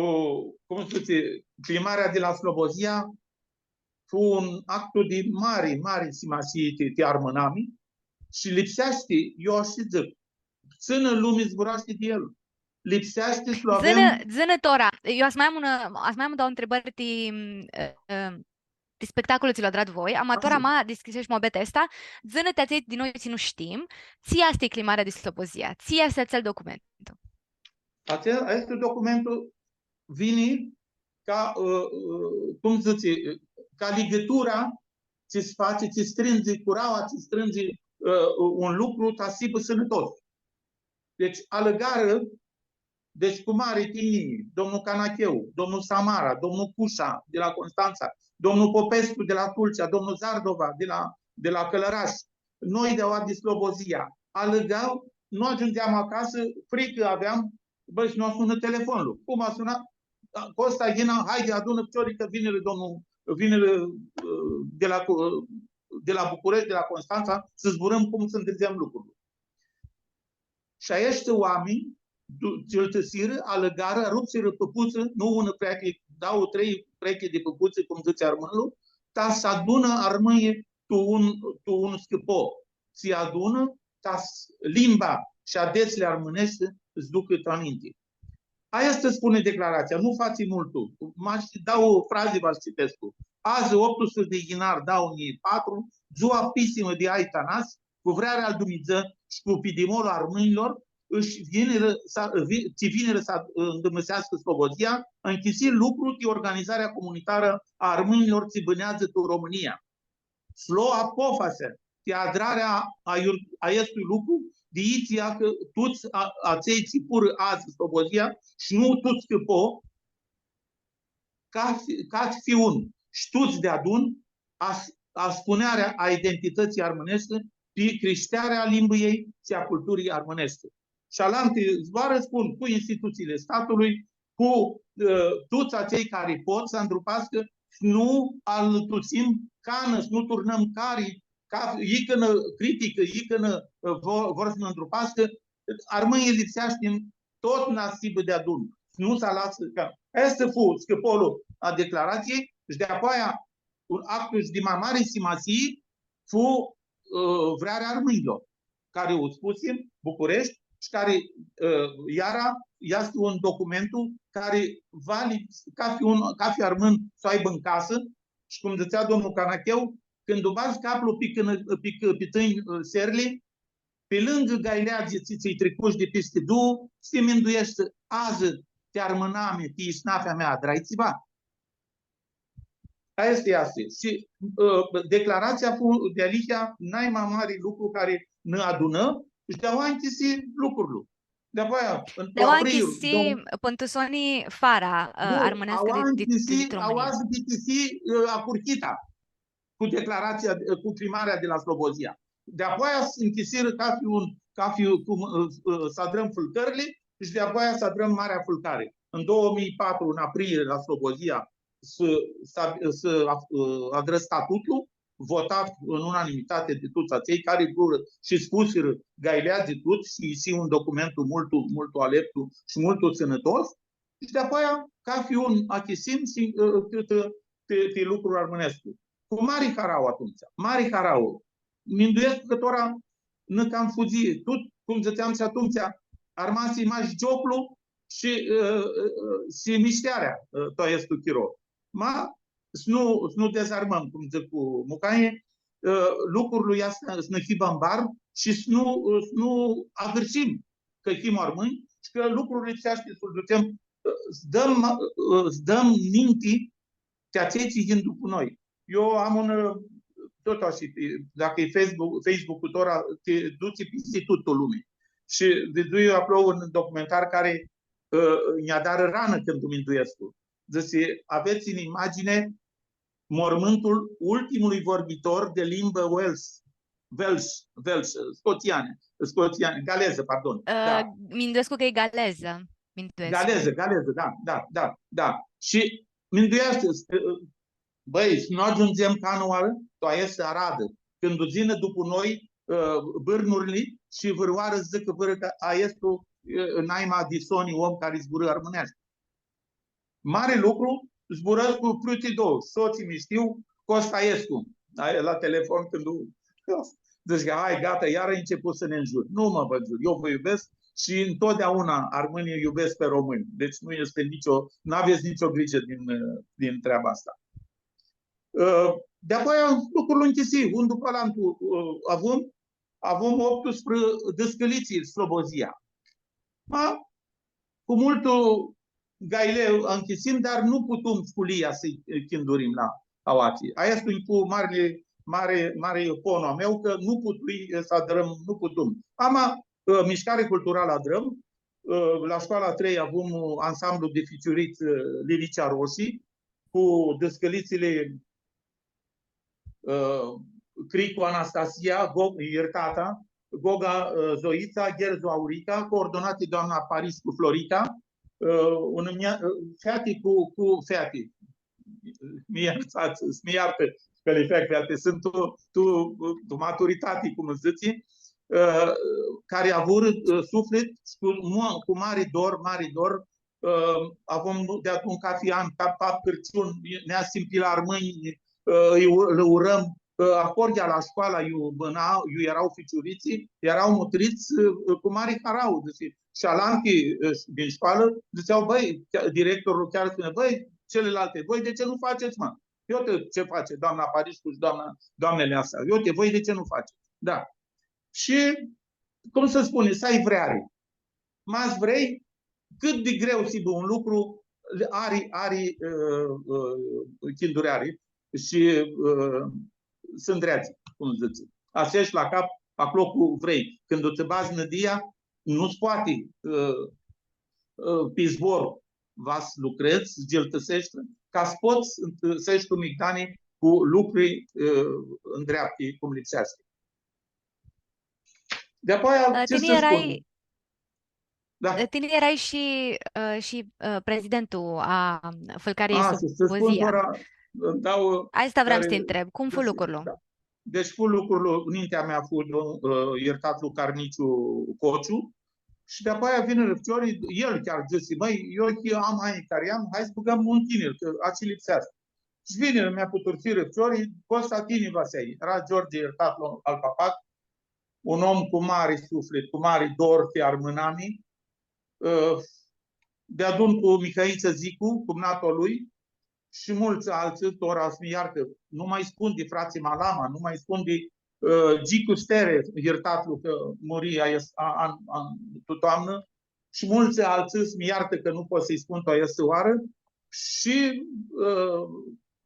cum s-dzãtsi, cljimarea di la Slobozia fu un actu di mari, mari simasii ti, ti armãnami shi lipseashti, eu ashi dzãc, tsãnã lumi zburashti di el. Lipseashti s-lu avem. Dzã-nã, dzã-nã tora, eu as mai am unã, as mai am doauã ntribãri ti, ã, ã, ti spectacolu tsi lu adrat voi, ama tora ma dishcljisesh muabetea aestã, dzã-nã ti atselj di noi tsi nu shtim, tsi easti cljimarea di Slobozia, tsi easti atsel documentu? Atsel, aestu documentu vini ca, ã, ã, cum s-dzãtsi, ca ligãtura tsi s-fatsi, tsi strãndzi, curaua tsi strãndzi, ã, un lucru, ta s-hibã sãnãtos. Deci, alãgarã, deci, cu mari tinjii, domnul Canacheu, domnul Samara, domnul Cușa de la Constanța, domnul Popescu de la Tulcea, domnul Zardova de la, de la Călăraș, noi di aoa di Slobozia, alãga, nu agiungeam acasã, fricã aveam, bã, shi nu sunã telefonlu. Cum va suna? Da, Costa, yinã, haidi, adunã ficiorlji cã vinirã domnul, vinirã, ã, de la, ã, de la București, de la Constanța, s-zburãm cum s-ãntrãdzem lucrul. Shi aeshti oaminj, du-, tsi-l tãsirã, alãgarã, rupsirã pãputsã, nu unã preaclji, dauã, trei preaclji di pãputsã, cum dzãtsi armãnlu, ta s-adunã armãnjlji tu un, tu un scãpo. Tsi adunã, ta s-, limba shi adetsli armãneshti s-ducã tu ninti. Aestã spuni declaratsia, nu fatsi multu. Mash dauã frazi va s-citescu. Adzã, optusprãdzatsi di yinar dauã njilji patru, dzua pisimã di Ai Tanas, cu vrearea al Dumnidzã shi cu pidimolu a armãnjlor, ãsh vinirã s-, vi-, tsi vinirã s-, ãndãmãseascã Slobozia, nchisi lucru ti organizarea comunitarã a armãnjlor tsi bãneadzã tu Romãnia. S-lo apofasea ti adrarea a iur-, a aestui lucru, di itsia cã tuts a-, atselj tsi furã adzã Slobozia shi nu tuts cãpo, ca fi-, ca fi un, shi tuts deadun, a s-, a spunearea a identitãtsii armãneshti, pi crishtearea a limbãljei shi a culturii armãneshti. Shi alanti zboarã spun cu instituțiile statului, cu, ã, tuts atselj cari pot s-andrupascã, s-nu alãtusim canã, s-nu turnãm cari, ca, icãnã criticã, icãnã, ã, vo-, vor s-nã andrupascã, armãnjlji lipseashti tut s-hibã deadun, s-nu s-alasã ca. Aestã fu scãpolu a declaratsiei shi di-apoaia un actu shi di ma mari simasii fu, ã, vrearea armãnjlor, cari u spusi Bucureshti shi cari, ã, iara easti un documentu cari va li-, cafi un, cafi armãn s-u aibã tu casã shi, cum dzãtsea domnul Canacheu, cãndu badz caplu pi cãnã-, pi cã-, pi tãnj, ã, serli, pi lãngã gaileadzlji tsi, tsi-lj tricush di pisti duã, s-ti mindueshti, adzã ti armãnami, ti isnafea mea, adrai tsiva? Aestã easti. Shi, ã, declaratsia fu dealihea nai ma mari lucru cari nã adunã shi di-aua nchisi lucrul. Di-apoaia, tu aprilie, nchisi, dom- pãn tu soni fara, ã, nu, armãneascã aua di, di, nchisi, di Romãnia. Aua s-bitisii, ã, ahurhita cu declaratsia, ã, cu cljimarea di la Slobozia. Di-apoaia s-nchisirã cafi un, cafi cum, ã, ã, s-adrãm fãlcãrli shi di-apoaia s-adrãm Marea Fãlcari. În două mii patru, în aprilie, la Slobozia, s-, s-, s-, ã, adrã statutlu, votat în unanimitate di tuts atselj cari vrurã shi spusirã gaileadzlji tuts shi isi un documentu multu, multu aleptu shi multu sãnãtos. Shi di-apoaia, cafi un achisim shi, ã, ti, ti, ti, ti lucrul armãnescu. Cu mari harauã atumtsea, mari harauã. Minduescu cã tora nã cam fudzi, tut, cum dzãtseam shi atumtsea, armasi mash gioclu shi, ã, ã, ã, shi mishtearea, ã, tu aestu chiro. Ma s-nu, s-nu dezarmãm, cum dzãc cu mucanjlji, ã, lucrul easti s-nã hibã mbar shi s-nu, ã, s-nu agãrshim cã him armãnj shi cã lucrul lipseashti s-lu dutsem, ã, s-dãm, ã, s-dãm ninti ti atselj tsi yin dupu noi. Eu am un, ã, tut ashi, pi, dacã e Facebook, Facebook-ul tora, ti dutsi pisti tutã lumea. Shi vidzui aclo un documentar cari, ã, nj-adarã ranã cãndu u minduescu. Dzãtsi, avets în imagine mormântul ultimului vorbitor de limbă Welsh, Welsh, Welsh, scoțiană, scoțiană, galeză, pardon. Ã, da. Minduescu cã e galezã. Minduescu. Galeză, galeză, da, da, da, da. Shi mindueashti, ã, bãi, s-nu agiundzem canãoarã, tu aestã aradã, cãndu u yinã dupu noi, ã, bãrnurli shi vãrãoarã s-dzãcã vãrã cã aestu, ã, naima di soni om cari zburã armãneashti. Mari lucru, zburãscu prutili doauã, sotslji mi shtiu, Costa Escu. Ai, la telefon cãndu u, dzãc, hai, gata, iarã ai început să ne înjuri. Nu mă vă înjur, eu vă iubesc și întotdeauna armânii iubesc pe români. Deci nu este nicio, n-aveți nicio grijă din, din treaba asta. Ã, di-apoia lucrul nchisi, un dupã alantu, ã, avum, avum optusprãdzatsi dãscãlitsi Slobozia. Ma, cu multu gaile nchisim, dar nu putum sculia s-u chindurim la aoatsi. Aestã easti cu mari, mari, mari ponu a meu, cã nu putui s-adrãm, nu putum. Ama, ã, mishcari culturalã adrãm, ã, la școala trei avum ansamblu di ficiurits, ã, Lilicea Roșii, cu dãscãlitsili, ã, Cricu Anastasia, Go-, iertata, Goga, ã, Zoitsa, Gherzu Aurica, coordonati doamna Pariscu Florica, ã, un mia-, ã, feati cu, cu feati. Mi iartsã, mi iartã, cã li fac feati, suntu tu, tu, tu maturitati, cum dzãtsi, ã, cari avurã, ã, suflit shi cu mu-, cu mari dor, mari dor, ã, avum di atumtsea cafi an, ca pap Cãrciun, nã simtim la armãnj, ã, lji u-, lã urãm, ã, ahoryea la shcoala iu bãna, iu eara ficiuritslji, eara mutrits, ã, cu mari harauã, dzãtsi, shi alanti, ã, din shcoalã, dzãtsea, bãi, chiar, directorlu chiar spune, bãi, celelalte, voi de ce nu faceți, mă? Uite ce face doamna Pariscu și doamna, doamnele astea. Uite, voi de ce nu faceți? Da. Shi, cum s-spuni, s-ai vreari. Ma s-vrei, cãt di greu s-hibã un lucru, ari, ari, ã, ã, chindureari shi, ã, s-ndreadzi, cum dzãtsi. Ashi easti la cap, aclo cu vrei. Cãndu tsã badz nãdia, nu s-poati, ã, ã, pi zbor, va s-lucredz, s-giltiseshti, ca s-pots s-eshti tu migdani cu lucri, ã, ndreapti, cum lipseashti. Di-apoia, ã, tsi tini s-spun? Erai, Da. Tini earai shi, ã, shi, ã, prezidentul a Fãlcariljei Slobozia. A, s-tsã spun tora, ã, dauã... Aestã vream s-ti ntreb. Cum fu lucrul? Da. Deci fu lucrul, nintea mea fu, ã, iertatlu Carniciu Cociu, shi di-apoia vinirã ficiorlji, el chiar dzãsi, „Mãi, eu am anj cari am, hai s-bãgãm un tinir, cã ashi lipseashti.” Shi vinirã, mi aputursirã ficiorlji, „Costa, tini va s-ljai.” Eara George, iertatlu al Papac, un om cu mari suflit, cu mari dor ti armãnami, ã, deadun cu Mihãitsã Zicu, cumnatul a lui, shi multsã altsã, tora s-mi iartã, nu ma spun di fratsi Malama, nu ma spun di, ã, Gicu Stere, iertatlu cã muri aes-, a, an, an, tu toamnã, shi multsã altsã, s-mi iartã cã nu pot s-lji spun tu aestã oarã, shi, ã,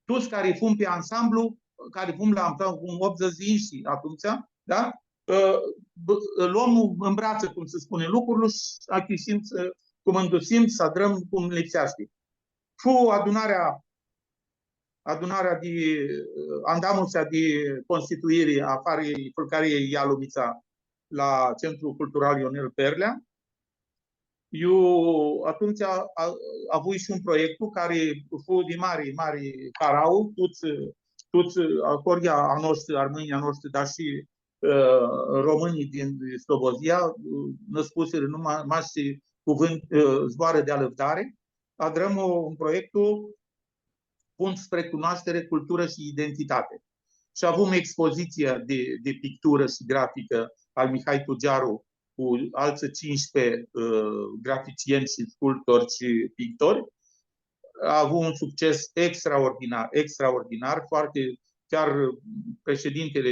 tuts cari fum pi ansamblu, cari fum la, la un optzeci di inshi atumtsea, da? Ã, b-, luãm în brațe, cum se spune, lucrul shi achicãsim s-, cumãndusim, s-adrãm cum lipseashti. Fu adunarea, adunarea di, ã, andamusea di constituiri a Fãlcariljei, Fãlcariljei Ialumitsa la Centrul Cultural Ionel Perlea. Eu atumtsea a, a, avui shi un proiectu cari fu di mari, mari harauã, tuts, tuts, ã, ahoryea a noshtri, armãnjlji a noshtri, dar shi, ã, romãnjlji din Slobozia, ã, nã spusirã, nu, ma-, mash cuvãnt, ã, zboarã di alãvdari. Adrãm, ã, un proiectu Punct spre cunoaștere, cultură și identitate. Shi avum expozitsia di, di picturã shi graficã al Mihai Tugearu cu altsã tsisprezece, ã, graficieni shi sculptori shi pictori. A avut un succes extraordinar, extraordinar, foarte, chiar președintele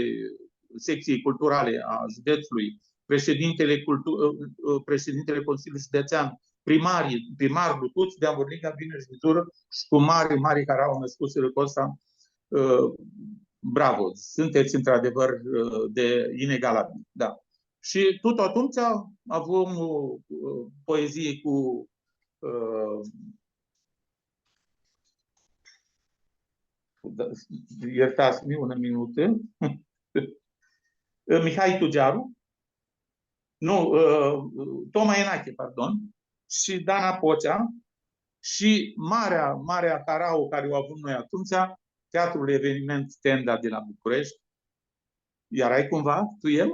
secției culturale a județului, președintele cultu-, ã, ã, președintele Consiliului Județean, primarii, primarul, tuts di anvãrliga vinirã shi vidzurã shi cu mari, mari harauã nã spusirã, „Costa, ã, bravo, sunteți într-adevăr, ã, de inegalabil.” Da. Shi tut atumtsea avum, ã, poezii cu, ã, da, iertats-mi, unã minutã. Mihai Tugearu, nu, ã, Toma Enache, pardon, shi Dana Pocea, shi marea, marea harauã cari u avum noi atumtsea, Teatrul Eveniment Tenda di la Bucureshti. Earai cumva tu el?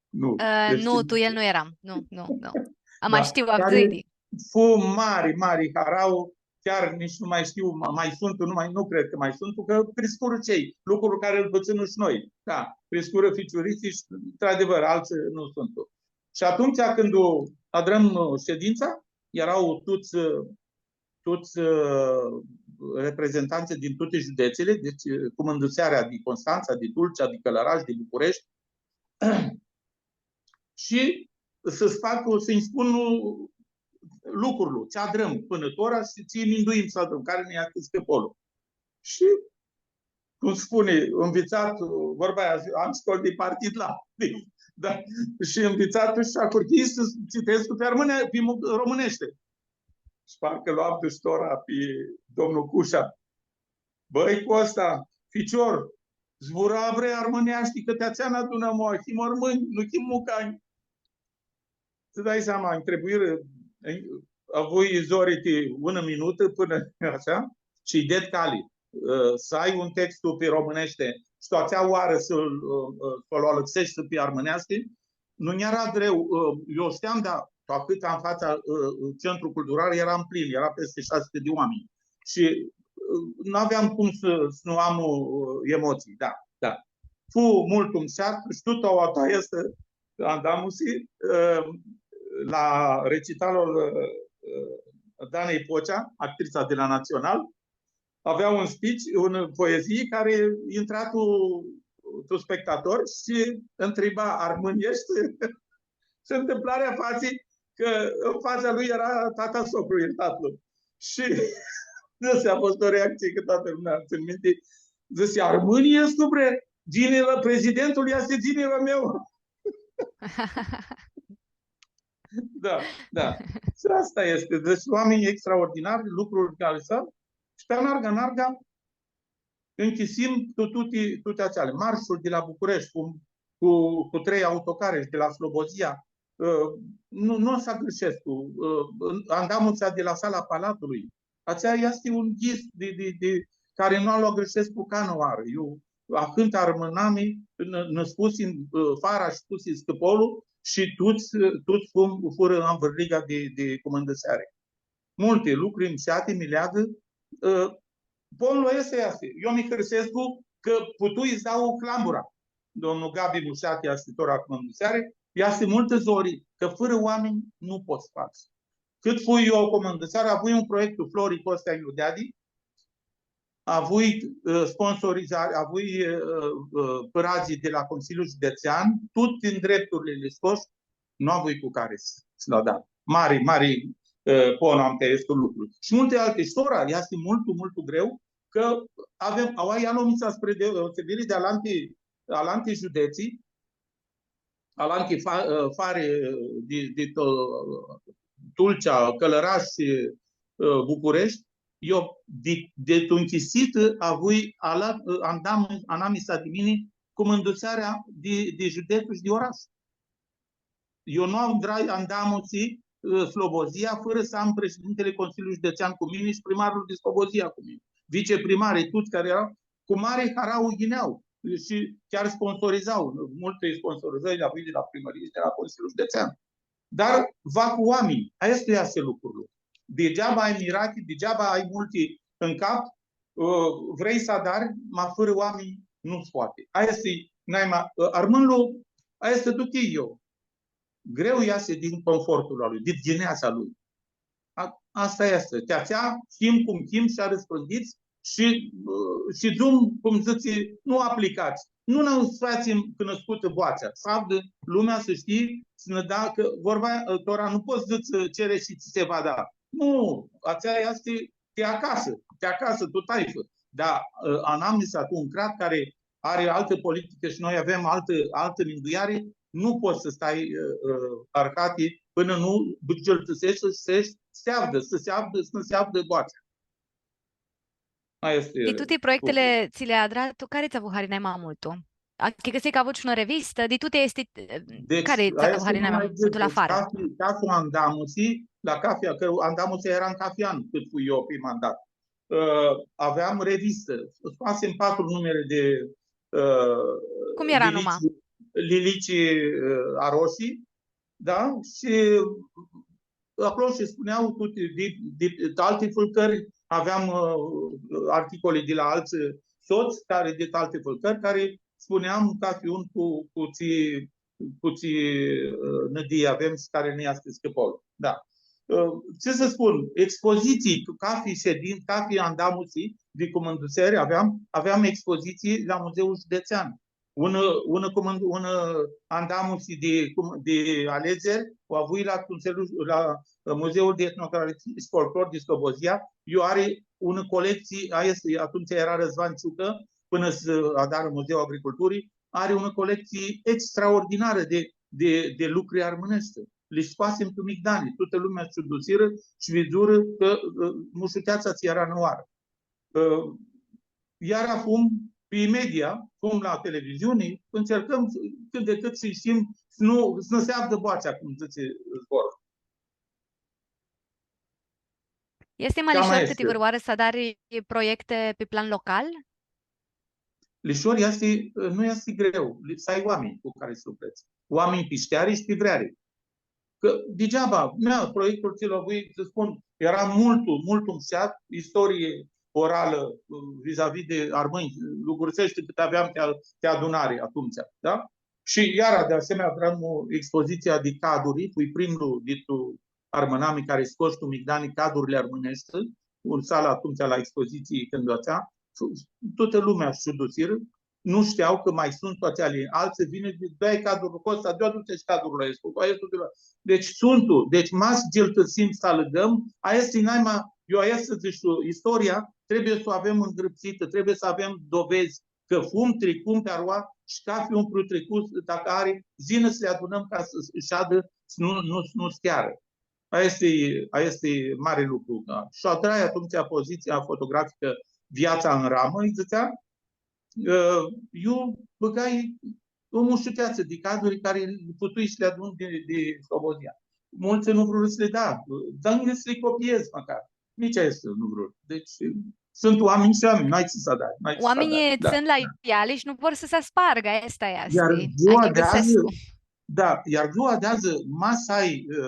Nu. Ã, nu, tu el nu eram. Nu, nu, nu. Am... Da, ma shtiu, cari avdzãi di... Fu mari, mari harauã, chiar nitsi nu ma shtiu, ma, ma suntu, nu ma, nu cred cã ma suntu, cã criscurã tsi, lucru cari lu fãtsem shi noi. Da, criscurã ficiuritslji shi, într-adevăr, altsã nu suntu. Shi atumtsea cãndu adrãm, ã, shedintsa, eara tuts, ã, tuts, ã, reprezentantsã din tuti județele, deci, ã, cumãndusearea di Constantsa, di Tulcea, di Cãlãrash, di Bucureshti, shi s-facã, s-nji spunã lucrul, tsi adrãm pãnã tora shi tsi minduim s-adrãm, cari nã easti scopul. Shi, cum spune, învățat, vorba aia, am școli de partid la, da, shi învățat shi ahurhii s-citescu pi armãne-, pi mu-, românește. Shi parcã lu avdu shi tora pi domnul Cușa. „Bãi, Costa, ficior, zbura bre armãneashti, cã ti atsea nã adunãm, him armãnj, nu him mucanj.” Tsã dai seama, nj-tribuirã, avui zori ti unã minutã pãnã atsea, shi-lj ded cali, ã, s-ai un textu pi romãneashti shi tu atsea oarã s-lu, ã, ã, s-lu alãxeshti pi armãneashti, nu nj-eara greu, ã, eu shteam, da, tu ahãtã, în fața, ã, ã, Centrul Cultural eara mplin, eara peste șase sute de oameni. Shi, ã, nu aveam cum s-, s-nu am, ã, emoții, da, da. Fu multu mushat, shi tut aoa aestã andamusi, ã, la recitalul, ã, ã, Danei Pocea, actrița de la Național, avea un speech, un poezii cari intra tu, tu spectator shi ntriba: „Armãn eshti?” Shi întâmplarea face că în fața lui era tata socru, iertatlu. Shi dzãsi, a fost o reacție, că toată lumea, țin minte, dzãsi: „Armãn eshti, bre? General, prezidentul easti generalul meu.” Da, da. Shi asta easti. Deci oameni extraordinari, lucruri cari s-au, shi pi anarga, anarga, închisim tu tuti, tuti atseali. Marshul di la Bucureshti cu, cu, cu trei autocare shi di la Slobozia, Ã, nu, nu o s-agãrshescu. Ã, andamusea di la sala Palatului, atsea easti un ghis di, di, di, cari nu lu agãrshescu canãoarã. Eu, ahãntu armãnami, nã, nã spusi, ã, fara shi spusi scãpolu shi tuts, ã, tuts cum furã anvãrliga di, di cumãndãseari. Multi lucri mshati, mi leagã, ã, Ponlu easti, easti. Eu mi hãrsescu cã putui s-dau clambura. Domnul Gabi Mushati easti tora cumãndãseari, easti multã zori, cã fãrã oaminj nu pots s-fats. Cãt fui eu cumãndãseari, avui un proiectu Flori Costea Iudeadi, avui, ã, sponsorizari, avui, ã, ã, pãradz di la Consiliul Județean, tuti ndrepturli li scosh, nu avui cu cari s-, s-li adar. Mari, mari, ã, pon am ti aestu lucru. Shi multi alti. Shi tora easti multu, multu greu, cã avem, aoa, ia lom spre deosebiri di alanti, alanti judetsi, alanti fa-, ã, fari, ã, di, di to-, Tulcea, Cãlãrash, ã, Bucureshti, eu di, di tu nchisitã avui ala-, ã, andam-, anamisa di mini cumãndãsearea di, di judetsu shi di orash. Eu nu andrai andamusi, ã, Slobozia, fãrã s-am președintele Consiliului Județean cu mine și primarul din Slobozia cu mine. Viceprimarii, tuts cari eara, cu mari harauã yinea shi chiar sponsorizau. Multi sponsorizări avui di la primãrii shi di la Consiliul Județean. Dar va cu oaminj, aestu easti lucrul. Degeaba ai mirachi, degeaba ai multi în cap, ã, vrei s-adari, ma fãrã oaminj nu s-poati. Aia easti naima, ã, armãnlu, aia easti duchii eu. Greu iasi din confortul lui, din ghineața lui. A, asta easti. Ti atsea, him cum him shi arãspãndits shi, ã, shidzum, cum dzãtsi, nu aplicats. Nu nã s-featsim cunuscutã boatsea. S-avdã lumea, s-shtii, s-nã da, cã vorba, ã, tora nu pots s-dzãts, ã, cere shi tsi se va da. Nu, atsea easti ti acasã, ti acasã, tu taifã. Dar, ã, anamisa tu un crat cari ari altã politicã shi noi avem altã, altã mindueari, nu pots s-stai, ã, ã, arhati pãnã nu bãgãltãseshti s-, s-, s-avdã, s-, s-avdã, s-, s-avdã boatsea. Aia easti. Di tuti proiectili tsi li-ai adrat, tu cari tsã avu hari nai ma multu? Achicãsii cã avush unã revistã, di tuti aesti, cari tsã avu hari nai ma multu la farã? Deci, aia easti una di, deci, cafi, cafi andamusi, la cafi, cã andamusi eara cafi an, cãt fui eu pi mandat. Ã, aveam revistã, scoasim patru numere di, ã, Cum eara numa? Lilici, Lilici, ã, Arosi, da? Shi aclo shi spunea tuti, di, di, di alti fãlcãri, aveam, ã, articole di la altsã sots cari, di alti fãlcãri, cari spuneam cafi un cu, cu tsi, cu tsi, ã, nãdii avem shi cari nã easti scãpolu. Da. Ã, tsi s-spun, expoziții, cafi shedin-, cafi andamusi di cumãndãseari aveam, aveam expoziții la Muzeul Județean. Unã, unã, cum, unã andamusi di, cum, di aleadzeri, u avui la Consiliul, la, ã, Muzeul de Etnografie și Folclor din Slobozia. Ea ari unã colectsii, aia easti, atumtsea eara Răzvan Ciucă, pãnã s-adarã Muzeul Agriculturii, ari unã colectsii extraordinarã di, di, di lucri armãneshti. Li scoasim tu migdani, tutã lumea s-ciudusirã shi vidzurã cã, ã, mushuteatsa tsi eara nãoarã. Ã, iara fum pi media, fum la televiziuni, ãncercãm s-, cãt di cãt s-shtim, s-nu, s-nã s-avdã boatsea, cum dzãtsi zborlu. Easti ma lishor cãtivãrãoarã s-adari proiecti pi plan local? Lishor easti, nu easti greu, lipseai oaminj cu cari s-lucredz. Oaminj pi shteari shi pi vreari. Cã digeaba, mea, proiectul tsi lu avui, tsã spun, eara multu, multu mshat, istorie oralã, vis-a-vis di armãnj, lu gãrseshti cãt aveam ti, ti adunari atumtsea, da? Shi iara, di asemenea, aveam o expoziție di caduri, fui primlu di tu armãnami cari scosh tu migdani cadurli armãneshti, tu sala atumtsea la expoziție, cãndu atsea, tutã lumea s-ciudusirã, nu shtea cã ma suntu atseali. Altsã vinirã, dzãc, „Dai cadurlu Costa, di iu aduts shi cadurlu aestu, aestu di la.” Deci suntu, deci ma s-giltãsim s-alãgãm, aestã e naima, eu aestã dzãc, istoria trebuie s-u avem ngrãpsitã, trebuie s-avem dovedz cã fum tricum pi aroa shi cafi un priu tricut, dacã ari, s-yinã s-li adunãm ca s-, s-shadã, s-nu, nu, nu s-chearã. Aestã e, aestã e mari lucru, da. Shi adrai atumtsea pozitsia fotograficã Viața în ramă, lji dzãtsea, ã, eu bãgai Tu mushuteatsã di cazuri cari putui s-li adun di, di Slobozia. Multsã nu vrurã s-li da. Dã-nj s-li copiez mãcar. Nitsi aestã nu vrurã. Deci, suntu oaminj shi oaminj, n-ai tsi s-adari, n-ai tsi s-adari. Oaminjlji tsãn la eali shi nu vor s-si aspargã, aestã easti. Iar dzua di adzã, da, iar dzua di adzã, ma s-ai, ã,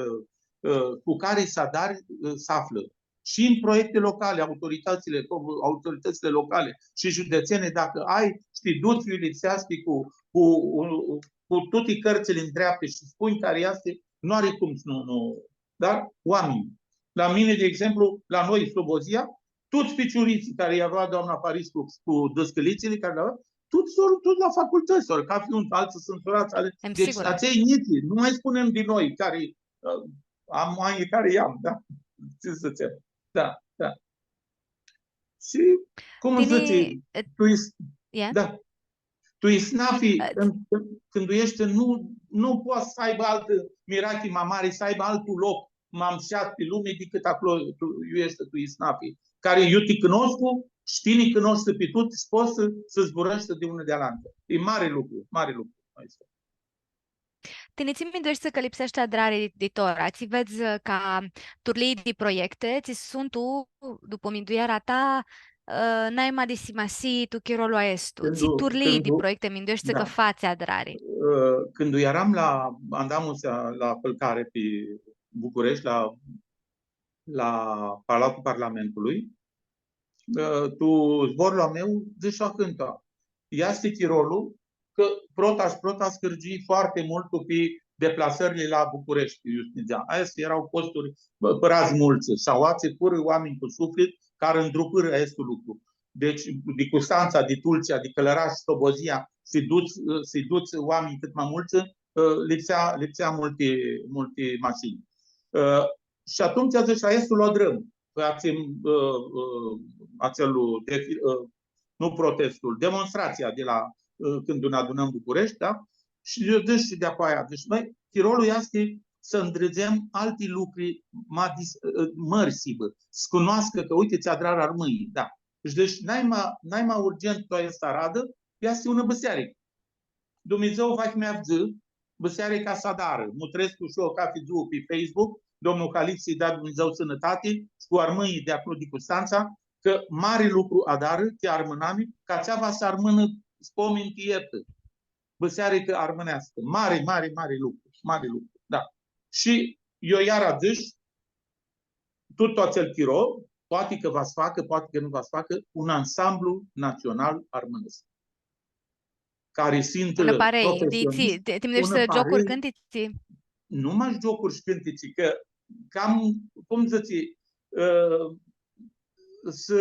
ã, cu cari s-adari, ã, s-aflã. Shi în proiecte locale, autoritățile, autoritățile locale și județene, dacă ai, shtii, duts iu lipseashti cu, cu, cu tuti cãrtsãli ndreapti shi spunj cari easti, nu ari cum s-, nu, nu, dar oaminj. La mini, de exemplu, la noi, Slobozia, tuts ficiuritslji cari avea doamna Paris cu, cu dãscãlitsli, cari li avea, tuts, tuts la facultãts, ori cathi un, altsã suntu surats, ale-, deci, sigura, atselj njits, nu mai spunem di noi, cari, ã, am anjlji cari i-am, da? Tsi s-dzãtsem? Da, da. Shi, cum dzãtsi, tu is-, da. Tu isnafi, cãndu, cãndu eshti, nu, nu poati s-aibã altã mirachi ma mari, s-aibã altu loc ma mushat pi lumi dicãt aclo, tu, iu eshti tu isnafi, cari iu ti cunoscu, shi tini cunoshti pi tuti, shi pots s-, s-zburãshti di unã di alantã. E mari lucru, mari lucru. Aestã. Tini tsi mindueshti cã lipseashti adrari di, di tora? Tsi vedz, ã, ca turlii di proiecte, tsi suntu, dupã mindueara ta, ã, naima di simasii tu chirolu aestu? Tsi turlii di proiecte mindueshti cã fatsi adrari? Ã, cãndu earam la andamusea la Fãlcari pi Bucureshti, la, la Palatul Parlamentului, ã, tu zborlu a meu, dzãsh ahãntu. Easti chirolu cã prota shi prota s-hãrgiui foarte multu pi deplasãrli la Bucureshti, iu s-nidzea. Aesti eara posturi, bã, pãradz multsã. Shi aoatsi furã oaminj cu suflit cari ndrupãrã aestu lucru. Deci, di Custantsa, di Tulcea, di Cãlãrash, Slobozia, s-duts, s-duts oaminj cãt ma multsã, ã, lipsea, lipsea multi, multi mashinj. Ã, shi atumtsea dzãsh, aestu lu adrãm. Pãi, atsel, ã, ã, atsel defi-, ã, nu protestul, demonstratsia di la, ã, cãndu nã adunãm Bucureshti, da? Shi eu dzãsh shi di-apoaia, dzãsh, noi, chirolu easti s-ndridzem alti lucri ma dis-, ã, mãri s-hibã, s-cunoascã cã, uite, tsi adrarã armãnjlji, da. Shi deci, naima, naima urgent tu aestã aradã, easti unã bãsearicã. Dumnidzã va s-mi avdzã, bãsearica s-adarã. Mutrescu shi eu cathi dzuã pi Facebook, domnul Halit s-lji da Dumnidzã sãnãtati, shi cu armãnjlji di aclo di Custantsa, cã mari lucru adarã, ti armãnami, cã atsea va s-armãnã spomin ti etã. Bãsearicã armãneascã. Mari, mari, mari lucru, mari lucru, da. Shi eu iara dzãsh, tut atsel chiro, poati cã va s-facã, poati cã nu va s-facã, un ansamblu național armãnescu. Cari suntu unã parei, di, profesionist, ti, ti, ti mindueshti unã giocuri, parei, cãntitsi? Nu mash giocuri shi cãntitsi, cã cam, cum dzãtsi, ã, s-,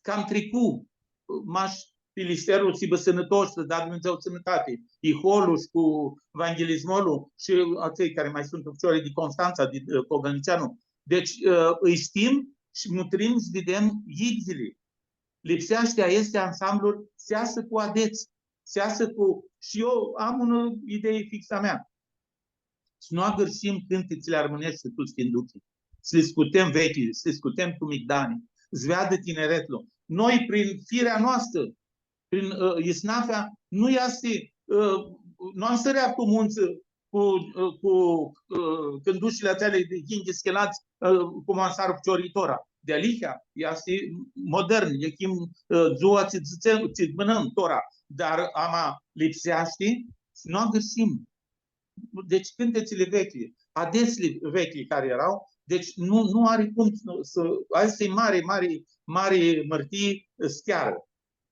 cam tricu, mash Pilisterlu s-hibã sãnãtosh, s-da Dumnidzã sãnãtati, Iholu shi cu Evanghelismolu shi atselj cari ma suntu ficiori di Constantsa, di, ã, Cogãlniceanu. Deci, ã, lji shtim shi mutrim s-videm yidzili. Lipseashti aesti ansambluri s-easã cu adets, s-easã cu, shi eu am unã idei fix a mea. S-nu agãrshim cãntitsli armãneshti tuts cãnduchii. S-li scutem veclji, s-li scutem tu migdani, s-veadã tineretlu. Noi, prin firea noastrã, prin, ã, isnafea, nu easti, ã, nu am s-rear tu muntsã cu, ã, cu, ã, cãndushili atseali di yinghits chelats, ã, cum ansarã ficiorlji tora. Dealihea, easti modern, e chim, ã, dzua tsi dzãtsem, tsi bãnãm tora. Dar ama lipseashti s-nu agãrshim. Deci cãntitsli veclji, adetsli veclji cari eara, deci nu, nu ari cum s-, s-, aestã e mari, mari, mari mãrtii, ã, s-chearã.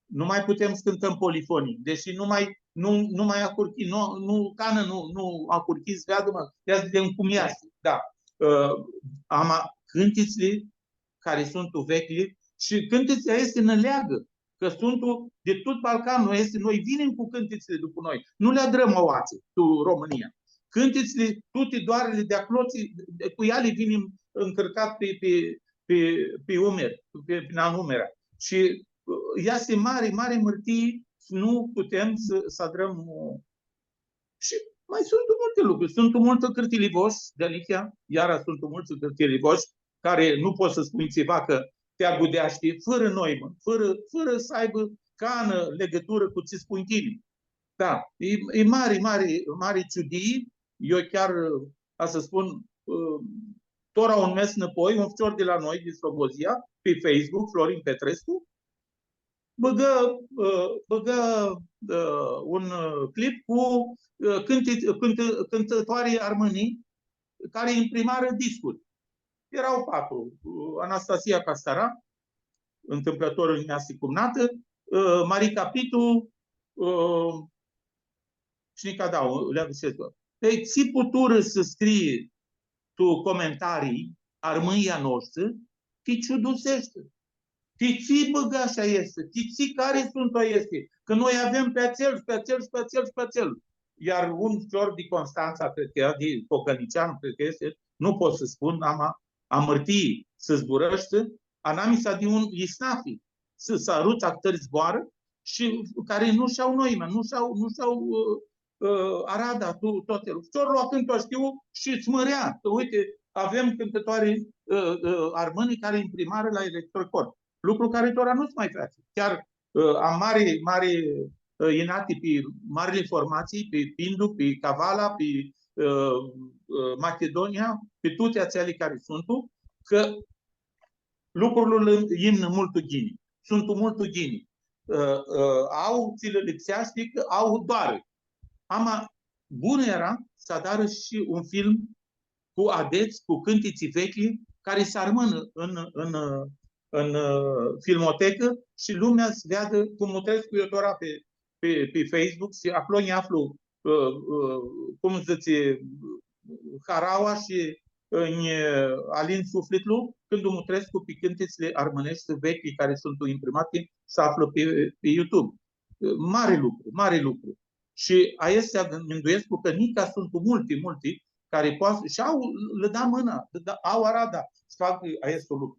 Nu mai putem s-cãntãm polifonic, deși nu mai, nu, nu mai ahurhi, nu, nu, canã nu, nu ahurhi s-veadã, ma, ia s-videm cum easti, da. Ã, ama cãntitsli cari suntu veclji shi cãntitsli aesti nã leagã, cã suntu di tut Balcanlu, aesti, noi vinim cu cãntitsli dupu noi, nu li adrãm aoatsi, tu Romãnia. Cãntitsli, tuti doarili di aclo, tsi, cu eali vinim ncãrcat pi, pi, pi, pi umeri, pi, pi nanumera. Shi, ã, easti mari, mari mãrtii s-nu putem s-, s-adrãm, ã, Shi ma suntu multi lucri. Suntu multsã cãrtilivoshi, dealihea, iara suntu multsã cãrtilivoshi, cari nu pots s-spunj tsiva cã ti agudeashti, fãrã noimã, fãrã, fãrã s-aibã canã ligãturã cu tsi spunj tini. Da, e, e mari, mari, mari ciudii. Eu chiar, ca să spun, ã, tora un mes nãpoi, un ficior di la noi, di Slobozia, pe Facebook, Florin Petrescu, bãgã, ã, bãgã, ã, un, ã, clip cu, ã, cãnti-, cãntã-, cãntãtoari armãni cari imprimarã discuri. Eara patru, ã, Anastasia Castara, întâmplător nj-easti cumnatã, ã, Marica Pitu, ã, shi nica dauã, li aduchescu. Ei, tsi puturã s-scrie tu comentarii armãnjlji a noshtri, ti ciuduseashti. Ti tsi bãgash aesti? Ti tsi, cari suntu aesti? Cã noi avem pi atsel shi pi atsel shi pi atsel shi pi atsel. Iar un ficior di Constantsa, cred cã eara, di Cocălniceanu, cred cã easti, nu pot s-spun, ama amãrtii s-zburãshti, anamisa di un isnafi, s-, s-aruts ahtãri zboarã shi cari nu sh-au noimea, nu sh-au, nu sh-au, ã, ã, arada, tu, tut. Ficiorlu acãndu shtiu shi s-mãrea, cã, uite, avem cãntãtoari, ã, ã, armãni cari imprimarã la Electrocor. Lucru cari tora nu s-mai featsi. Chiar, ã, am mari, mari, ã, inati pi marili formatsii, pi Pindu, pi Kavala, pi, ã, ã, Machidunia, pi tuti atseali cari suntu, cã lucrul imnã multu ghini. Suntu multu ghini. Ã, ã, au, tsi lã lipseashti, cã au doarã. Ama bunã eara s-adarã shi un film cu adets, cu cãntitsi vechi, cari s-armãnã în, în, în, ã, filmotecã shi lumea s-veadã cum mutrescu eu tora pi, pi, pi Facebook shi aclo nj-aflu, ã, ã, cum dzãtsi, haraua shi, ã, nj-alin suflitlu cãndu mutrescu pi cãntitsli armãneshti vechi cari suntu imprimati, s-aflã pi, pi YouTube. Mari lucru, mari lucru. Shi aesti, minduescu cã nica suntu multi, multi cari poati, shi au, lã da mãna, lã da, au arada s-facã aestu lucru.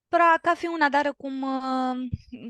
Tora, cafi un adarã cum, ã,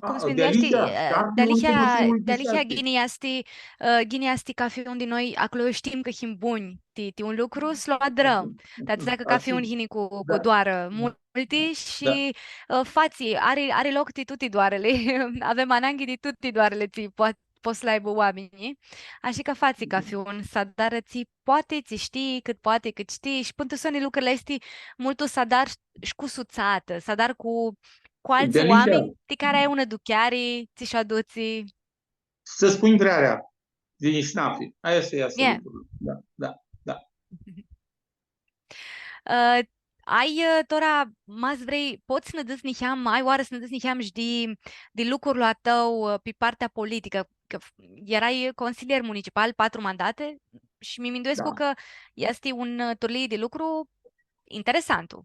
cum s-mindueashti, dealihea, ã, cafi un dealihea, cum s-mindueashti. Dealihea ghini easti, ã, ghini easti cafi un di noi, aclo shtim cã him bunj ti, ti un lucru, s-lu adrãm. Dar tsi dzãc cã cafi un yini cu, cu doarã multi shi, ã, fatsi, ari, ari loc ti tuti doarãli. Avem ananghi di tuti doarãli tsi po-, pot s-li aibã oaminjlji. Ashi cã fatsi cafi un s-adarã tsi poati, tsi shtii, cãt poati, cãt shtii. Shi pãn tu soni lucrurli aesti multu s-adari shi cu sutsatã, s-adari cu, cu altsã oaminj ti cari ai unã aducheari, tsi sh-adutsi. S-spunj vrearea di isnafi. Aestã easti lucrul. Da, da, da. Ã, ai, ã, tora, ma s-vrei, pots s-nã dãts niheam, ai oarã s-nã dãts niheam shi di, di lucrul a tãu, ã, pi partea politicã, cã f-, earai consilier municipal patru mandati shi mi minduescu cã easti un, ã, turlii di lucru interesantu.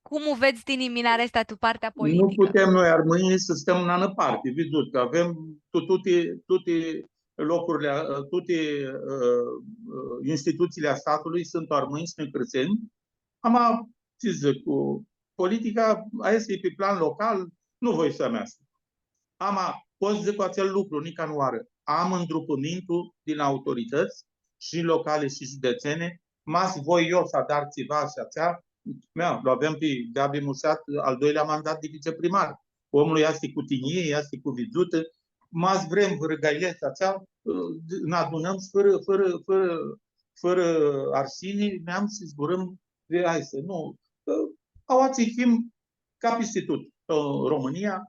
Cum u vedz tini minarea aestã tu partea politicã? Nu putem noi, armãnjlji, s-stãm nãparti. Vidzut cã avem tu-, tuti, tuti locurli, ã, tuti, ã, ã, institutsiili a statului suntu armãnj, suntu cãrtsãnj. Ama, tsi dzãc, cu politica, aestã e pi plan local, nu voi s-ameastec. Ama pot s-dzãc atsel lucru, nica nãoarã. Am ndrupãmintul di la autoritãts, shi locali, shi giudetseni, ma s-voi eu s-adar tsiva shi atsea, mea, lu avem pi Gabi Mushat, al doilea mandat di viceprimar. Omlu easti cu tinjii, easti cu vidzutã, ma s-vrem vãrã gailets atsea, nã adunãm shi fãrã, fãrã, fãrã, fãrã arshini, neam shi zburãm di aestã. Nu, aoatsi him ca pisti tut, tu Romãnia,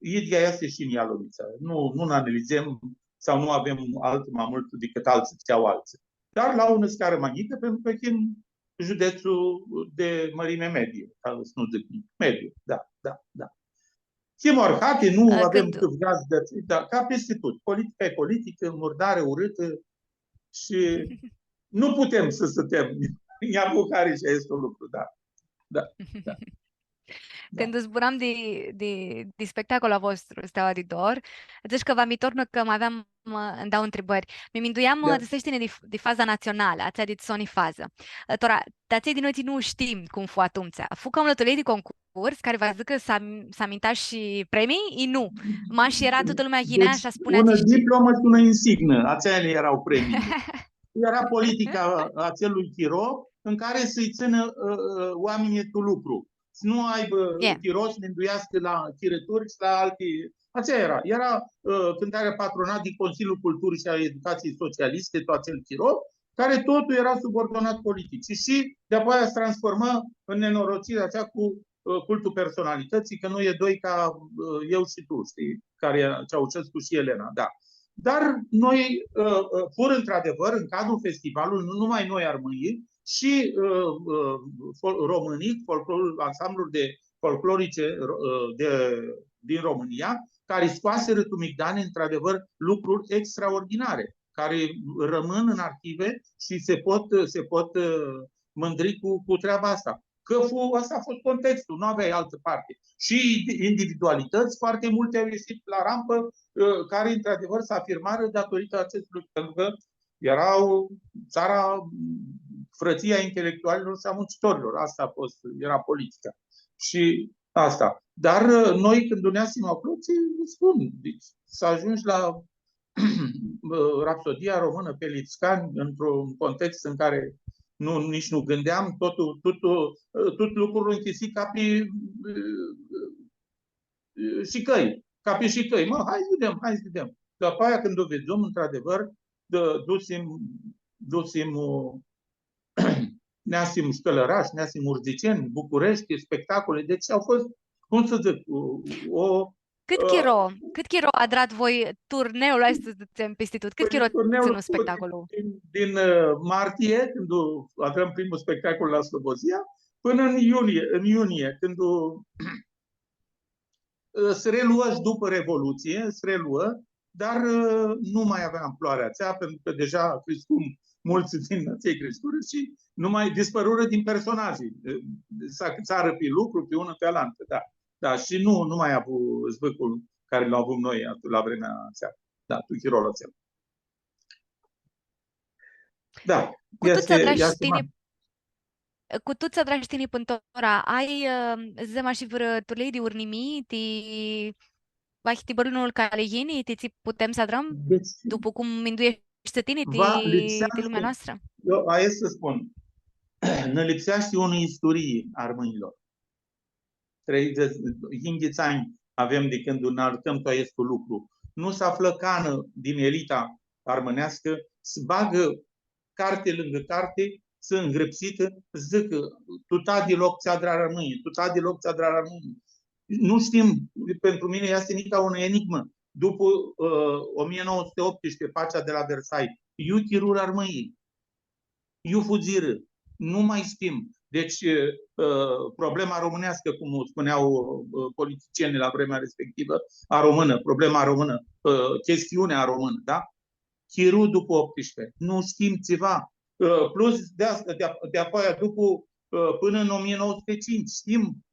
idyea easti shi tu Ialomitsa. Nu, nu nã analizem sau nu avem altu ma multu dicãt altsã, tsi au altsã. Dar la unã scarã ma njicã, pentru cã him giudetslu di mãrimi medie, ca s-nu dzãc njic, medie, da, da, da. Him arhati, nu avem cãvgã di atsea, da, ca pisti tut. Politica e politicã, murdarã, urãtã shi nu putem s-stãtem. Nj-apucã hari shi aestu lucru, da. Da, da. Da. Cãndu zburam di, di, di spectacolul a vostru, Steaua di Dor, dzãsh cã va mi tornu, cã ma aveam, ã, ndauã ntribãri. Mi minduiam, da, ã, dzãsesh tini di, di faza natsionalã, atsea di soni fazã. Ã, tora, ti atselj di noi tsi nu shtim cum fu atumtsea. Fu ca unã turlii di concurs, cari va dzãcã s-am-, s-amintash shi premii? I nu. Mash eara tutã lumea yinea shi spunea unã diplomã shi unã insignã, atseali eara premiili. Eara politica a atselui chiro, în care s-lji tsãnã, ã, ã, oaminjlji tu lucru. S-nu aibã chiro s-minduiascã la chirãturi shi la alti, Atsea eara. Eara, ã, cãndu eara patronat di Consiliul Culturii și a Educației Socialiste, tu atsel chiro, cari totul eara subordonat politic. Shi, shi di-apoaia s-transformã tu nenorocirea atsea cu, ã, cultul personalității, cã nu e doi ca, ã, eu și tu, știi, cari e Ceaușescu și Elena, da. Dar noi, ã, ã, furã, într-adevăr, în cadrul festivalului, nu numai noi armânii, și, ã, ã, fol-, românii, folclorul, ansambluri de folclorice, ro-, ã, de, din România, care scoaseră tu migdani, într-adevăr, lucruri extraordinare, care rămân în arhive și se pot, se pot, ă, mândri cu, cu treaba asta. Că fu-, ăsta a fost contextul, nu aveai altă parte. Și individualități foarte multe au ieșit la rampă, ă, care, într-adevăr, se afirmară datorită acestui lucru, pentru că erau țara, frăția intelectualilor și a muncitorilor. Asta a fost, era politica. Și asta. Dar, ă, noi, când ne aflam acolo, ți spun, deci, să ajungi la, ă, rapsodia română pe Lipscani, într-un context în care nu, nici nu gândeam, totul, totul, ă, tot lucrul închisi ca pe, ă, ă, și căi, ca pe și căi. Mă, hai să vedem, hai să vedem. Dar pe aia, când o vedem, într-adevăr, dă-, dusim, dusim, ă, neasim Scălăraș, neasim Urziceni, București, spectacole. Deci au fost, cum să zic, o, o, Cât ă, chiro, cât chiro adrat voi turneul, hai să zicem, pisti tut, cât chiro turneul ținu spectacolul? Din, din, ă, martie, când o, adrăm primul spectacol la Slobozia, până în iunie, în iunie, când o, ă, se reluă și după Revoluție, se reluă, dar, ă, nu mai avea amploarea atsea, pentru că deja criscum mulți din atselj criscurã și nu mai dispărură din personaje. Ă, s-acãtsarã pe lucru, pe unã, pe alantã, da. Da, și nu, nu mai avu zbâcul care l-avum noi at-, la vremea atsea. Da, tu chirolu atsel. Da, cu tut tsi adrash tini, cu tut tsi adrash tini pãn tora, ai, ã, dzãtsem ashi, vãrã turlii di urnimii, ti, vahi ti bãrnul cari yini, ti tsi putem s-adrãm, deci, dupã cum mindueshti tini, ti, ti lumea noastrã? Eu, aia s-spun, nã lipseashti unã isturii a armãnjlor. Treizeci, yinghits anj avem di cãndu nã alãcãm tu aestu lucru. Nu s-aflã canã din elita armãneascã, s-bagã carti lãngã carti, s-, ngrãpsitã, dzãcã, tu tadi loc tsi adrarã armãnjlji, tu tadi loc tsi adrarã armãnjlji. Nu shtim, pentru mine este nica unã enigmă. După, ă, o mie nouă sute optsprezece, pacea de la Versailles, iu chirurã armãnjlji. Iu fudzirã, nu mai shtim. Deci, ã, problema românească, cum o spuneau, ã, politicienii la vremea respectivă, a română, problema română, ã, chestiunea română, da? Chiru după optsprezece, nu shtim tsiva. Ã, plus de asta, de, de apoaia, după, ã, până în o mie nouă sute cinci, shtim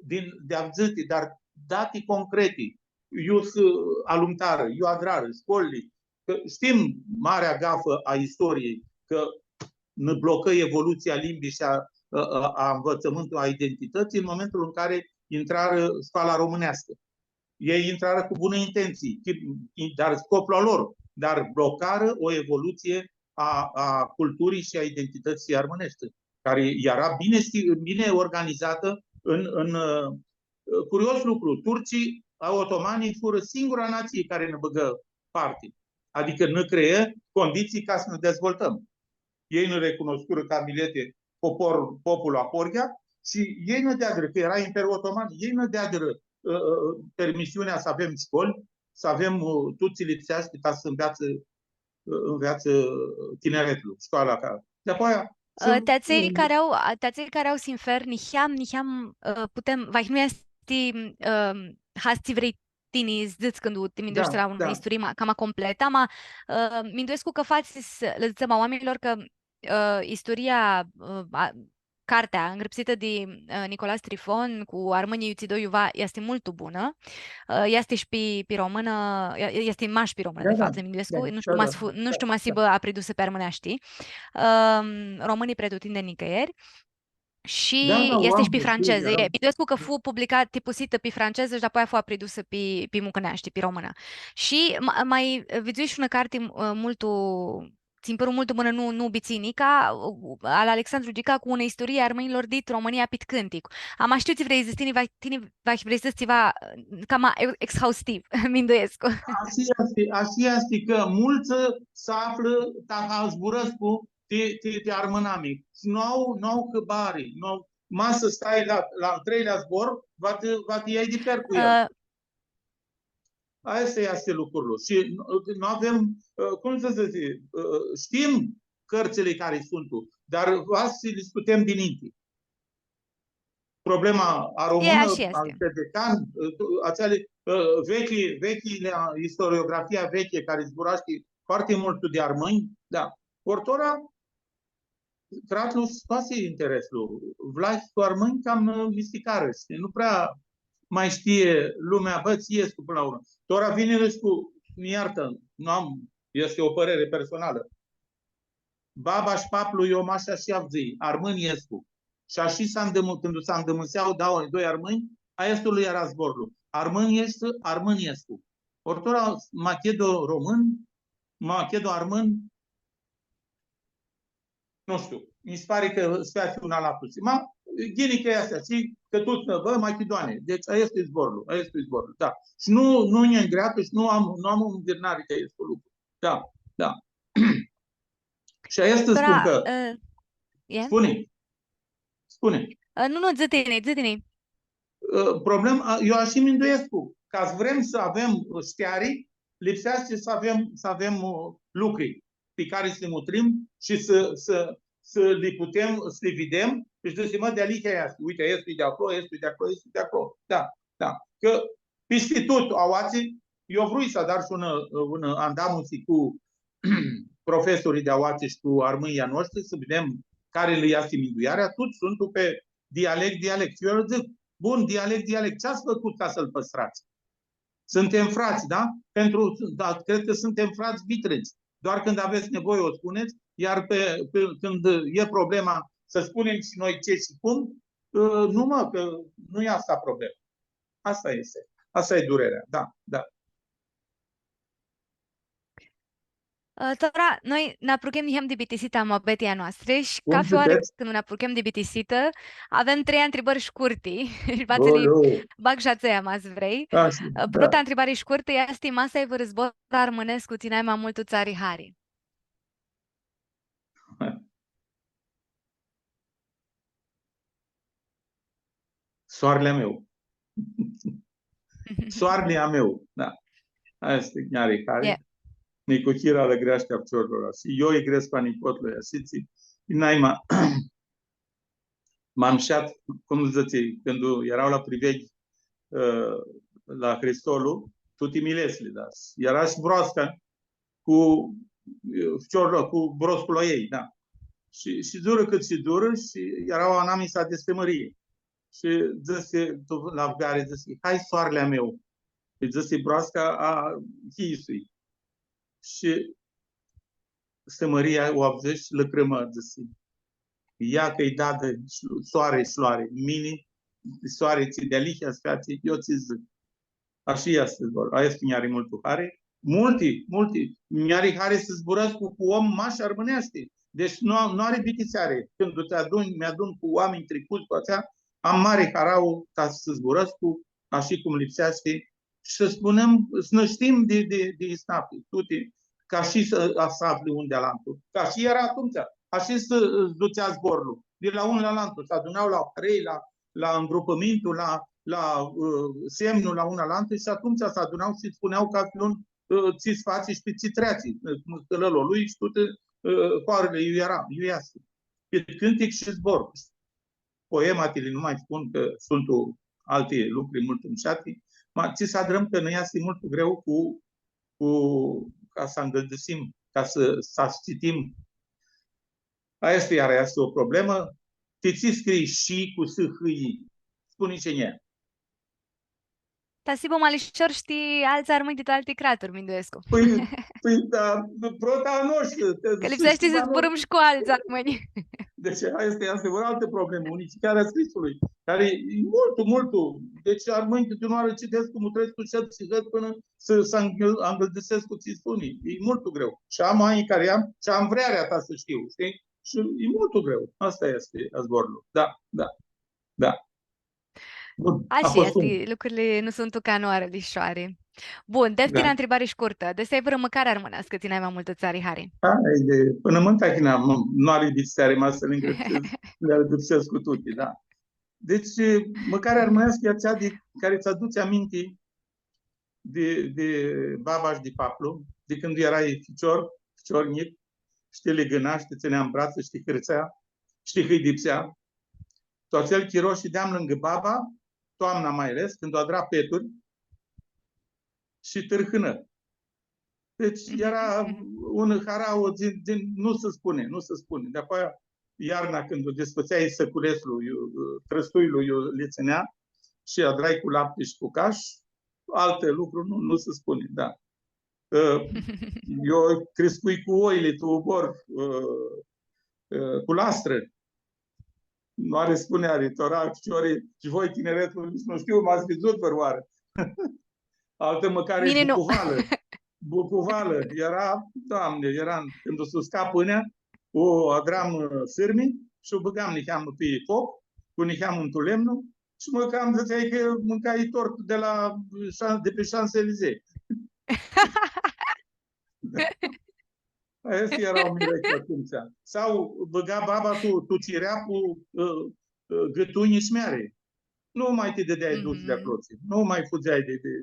din, di avdzãti, dar dati concreti, iu s-alumtarã, iu adrarã, shcolili, cã shtim marea gafă a istoriei, cã nã blocã evoluția limbii și a, a, a, a învățământului, a identității, în momentul în care intrarã școala românească. Ei intrarã cu bună intenție, dar scopul a lor, dar blocarã o evoluție a, a culturii și a identității armânești, care era bine, știi, bine organizată în, în, ă, curios lucru, turcii, otomanii fură singura nație care ne băgă parte. Adică ne creă condiții ca să ne dezvoltăm. Ei ne recunoscură ca milete, popor, popul ahoryea, și ei ne deadiră, că era Imperiul Otoman, ei ne deadiră, ă, ă, permisiunea să avem școli, să avem, ă, tot ce lipsește ca să înveață, ă, înveață tineretul, școala ca. De apoaia, ã, sunt ti atselj cari au, ã, ti atselj cari au sinfer, niheam, niheam, ã, putem, vahi nu easti, ã, hats tsi vrei tini s-dzãts cãndu ti mindueshti la unã isturii ma-, cama completã, ama, ã, minduescu cã fatsi s-, lã dzãtsem a oaminjlor cã, ã, isturia, ã, a, cartea ngrãpsitã di, ã, Nicolas Trifon cu Armãnjlji iutsido iuva easti multu bunã. Ã, easti shi pi, pi românã, e-, easti mash pi românã, de fapt, minduescu, nu shtiu, ma s-fu-, nu shtiu ma s-hibã apridusã pi armãneashti. Ãm, Românii pretutindeni nicãieri. Shi easti shi pi francezã. E, minduescu cã fu publicatã, tipusitã pi francezã shi dapoaia fu apridusã pi, pi mucãneashti, pi românã. Shi ma-, ma vidzui shi unã carti, ã, multu tsi-nj pãru multu bunã, nu, nu u bitsii nica, al Alexandru Gica cu unã isturii a armãnjlor dit Romãnia pit cãntic. Ama shtiu tsi vrei s-dzãts, tini va, tini va vrei s-dzãts tsiva, cama ex-, exhaustiv, minduescu. Ashi easti, ashi easti cã multsã s-aflã, ta zburãscu ti, ti, ti armãnami. Shi nu au, nu au hãbari, nu au, ma s-stai la, la al treilea zbor, va ti, va ti ljai di per cu el. Ã, Aestã easti lucrul. Shi nu, nu avem, ã, cum s-dzãc, ã, shtim cãrtsãli cari suntu, dar va s-li scutem dininti. Problema a E, română, ashi easti. Al Cedecan, ã, tu-, atseali, ã, vechi, vechi, istoriografia veche, cari zburashti foarte mult di armãnj, da. Ori tora, Cratlu s-scoasi intereslu. Vlahi cu armãnj cam, ã, misticarã, shtii? Nu prea mai shtie lumea, bã, tsi escu până la urmă. Tora vini shi cu, mi iartă, nu am, este o părere personală. Baba shi paplu, eu mash ashi avdzãi, armãnj escu. Shi ashi s-andãmã-, cãndu s-andãmãsea doi, doi armãnj, aestu lã eara zborlu. Armãnj escu, armãnj escu. Ori tora machedo-român, machedo-armãn, nu shtiu, mi se pare cã s-featsi un alatu. Ma, ghini cã easti ashi, cã tuts nã, bã, machidoani. Deci, aestu e zborlu, aestu e zborlu, da. Shi nu, nu nj-ngreatã shi nu am, nu am un dirnari cã easti un lucru. Da, da. Shi aestã spun cã, ã, e? Spuni, spuni. Ã, nu, nu, dzã tini, dzã tini. Ã, problem-, ã, eu ashi minduescu, ca s-vrem s-avem, ã, shteari, lipseashti s-avem, s-avem, ã, lucri pi cari s-li mutrim shi s-, s-, s-li putem, s-li videm, shi dzãsim, mã, dealihea easti, uite, easti di aclo, easti di aclo, easti di aclo. Da, da. Cã pisti tut, aoatsi, eu vrui s-adar shi unã, unã andamusi cu profesorii di aoatsi shi cu armãnjlji a noshtri, s-videm cari lã easti minduearea, tuts suntu pi dialect, dialect. Eu dzãc, bun, dialect, dialect, tsi atsã fãcut ca s-lu pãstrats? Suntem frați, da? Pentru, da, cred că suntem frați vitreți. Doar când aveți nevoie, o spuneți, iar pe, pe, când e problema să spunem și noi ce și cum, ă, nu, mă, că nu e asta problema. Asta este. Asta e durerea, da, da. Ã, tora, noi nã apruchem niheam di bitisita a muabetiljei a noastri shi cafi oarã cãndu nã apruchem di bitisitã, avem trei ntribãri shcurti. Shi va tsã li bag shi a tsia, ma s-vrei. Ã, prota ntribari shcurtã easti, ma s-ai vãrã zbor armãnescu tsi nai ma multu ts-ari hari? Soarli a meu. Soarli a meu, da. Aestã easti, nj-ari hari. Nicuchira lã greashti a ficiorlor, shi eu lji grescu a nipotlu, ashi tsi, naima, ma mushat, cum dzãtsi, cãndu eara la priveghi, ã, la Hristolu, tuti miletsli, da. Eara shi broasca, cu, ã, ficiorlu, cu broscul a ljei, da. Shi, shidzurã cãt shidzurã shi eara anamisa di Stã-Mãrii. Shi dzãsi, tu, la avgari, dzãsi, „Hai, soarli a meu.” Lji dzãsi broasca a hiljisui. Shi Stã-Mãria u avdzã shi lacrimã, dzãsi, „Ia cã-i dadã soari shi loari, mini, soari tsi dealihea s-featsi, eu tsi dzãc.” Ashi easti, zbor-, aestã nj-ari multu hari. Multi, multi. Nj-ari hari s-zburãscu cu om mash armãneashti. Deci nu, nu ari bitiseari. Cãndu ti aduni, mi adun cu oaminj tricuts cu atsea, am mari harauã ta s-zburãscu ashi cum lipseashti shi s-spunem, s-nã shtim di, di, di isnafi, tuti, ca shi s-, s-afli un di alantu. Ca shi eara atumtsea, ashi s-, s-dutsea zborlu, di la un la alantu, s-aduna la trei, la, la ngrupãmintu, la, la, ã, semnu, la un alantu shi atumtsea s-aduna shi spunea cafi un, ã, tsi s-fatsi shi pi tsi treatsi, ã, cum cãlãlu a lui shi tuti, ã, hoarãli iu eara, iu easti. Pi cãntic shi zbor. Poematili, nu mai spun cã suntu alti lucri multu mushati, ma tsi s-adrãm cã nã easti multu greu cu, cu, ca s-angãldisim, ca s-, s-ascitim. Aestã iara easti o problemã. Ti tsi scrii shi cu s, h, i? Spuni shi nj-e. Ta s-hibã ma lishor shi ti altsã armãnj di tu alti craturi, minduescu. Pãi, pãi, da, prota a noshtri, cã lipseashti s-zburãm shi cu altsã armãnj. Deci, aestã easti, easti o altã problemã, unificarea scrisului, cari e multu, multu. Deci, armãnjlji, di unã oarã, citescu, mutrescu, shed shi hãd pãnã s-, s-angãl-, angãldisescu tsi spuni. E multu greu. Shi am anj cari am, shi am vrearea ta s-shtiu, shtii? Shi e multu greu. Aestã easti zborlu. Da, da, da. Bun, a Ashi fost un easti, lucrurli nu suntu canãoarã lishoari. Bun, deftina Da. ntribari shcurtã. Desi ai vãrã mãcari armãneascã tsi nai ma multu tsã ari hari? Da, e de, pãnã mãnta china, nu, nu ari bitseari, ma s-li ngrãpsescu, li ngrãpsescu tuti, da. Deci, mãcarea armãneascã e atsea di cari tsã adutsi aminti di, di baba shi di paplu, di cãndu earai ficior, ficior njic, shi ti ligãna, shi ti tsãnea tu bratsã, shi ti hãrtsea, shi ti hãidipsea. Tu atsel chiro shideam lãngã baba, toamna mai ales, cãndu adra peturi, shi tãrhãnã. Deci eara unã harauã, di, di, nu s-spuni, nu s-spuni. Di-apoia iarna, cãndu u disfãtseai sãculeslu, iu, trãstuilu, iu li tsãnea, shi adrai cu lapti shi cu cash, altu lucru nu, nu s-spuni, da. Ã, eu criscui cu oili tu ubor, ã, ã, cu lastrã. Nu ari spuneari, tora, ficiori, shi voi, tineretlu, nitsi nu shtiu, m-ats vidzut vãrãoarã. Altã mãcari, Mini nu. bucuvalã. Bucuvalã. Eara, Doamne, eara, cãndu s-usca pãnea, u adram, ã, sãrmi shi u bãgam niheamã pi foc, cu niheamã tu lemnu, shi mãcam, dzãtseai cã mãcai tort di la Chan-, di pi Champs-Élysées. Aesti eara mirechli atumtsea. Sau bãga baba tu, tu cireaplu, ã, ã, gãtunj shi meari. Nu ma ti dãdeai duts di Mhm. aclo, nu ma fudzeai di, di,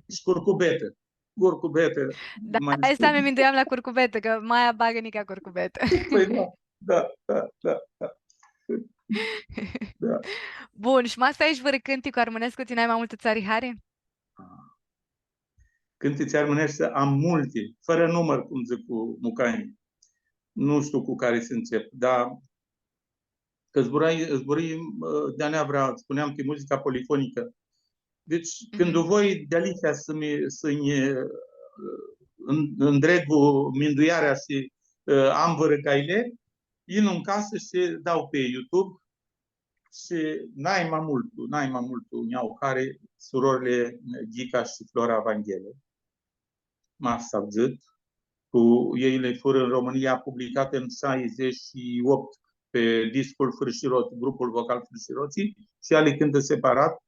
shi curcubetã. Curcubetã, Da, ma aestã mi minduiam la curcubetã, cã maia bagã nica curcubetã. Pãi da, da, da, da, da. Da. Bun, shi ma s-ai shi vãrã cãnticu armãnescu tsi nai ma multu tsã ari hari? Cãntitsi armãneshti am multi, fãrã numãr, cum dzãc mucanjlji. Nu shtiu cu cari s-ncep, dar cã zburãi, zburãi, ã, di-aneavra, spuneam cã e muzica polifonicã. Deci, Mhm. cãndu voi dealihea s-mi, s-nji, ã, ãn-, ãndregu minduearea shi, ã, am vãrã gaile, yin tu casã shi dau pi YouTube shi nai ma multu, nai ma multu nj-au hari surãrli Ghica shi Flora Vanghele. Ma s-avdzãt, cu elj furã tu Romãnia publicati tu shaidzãts shi optu pi discul Fãrshirotsi, grupul vocal Fãrshirotsi, shi eali cãntã separat,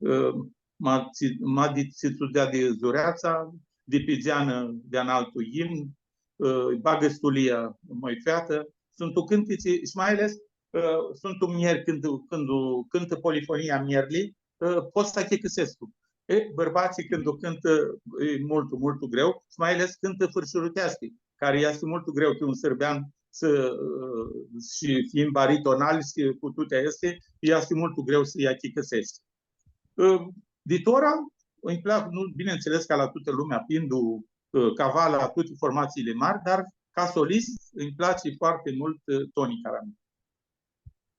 ã, ma tsi-, ma di tsi tsudea di zureatsa, di pi geanã di analtu imn, ã, bagã stulia, moi featã, suntu cãntitsi, shi mai ales, ã, suntu mljeri cãndu, cãndu cãntã polifonia mljerli, ã, pot s-achicãsescu. E, bãrbatslji cãndu cãntã, e multu, multu greu, shi mai ales cãntã fãrshiruteashti, cari easti multu greu ti un sãrbean s-, ã, shi fiind baritonal shi cu tuti aesti, easti multu greu s-lji achicãseshti. Ã, di tora, nji place, nu, bineînțeles, ca la tutã lumea, Pindu, ã, Cavala, tuti formatsiili mari, dar ca solist nji place foarte mult, ã, Toni Caramel.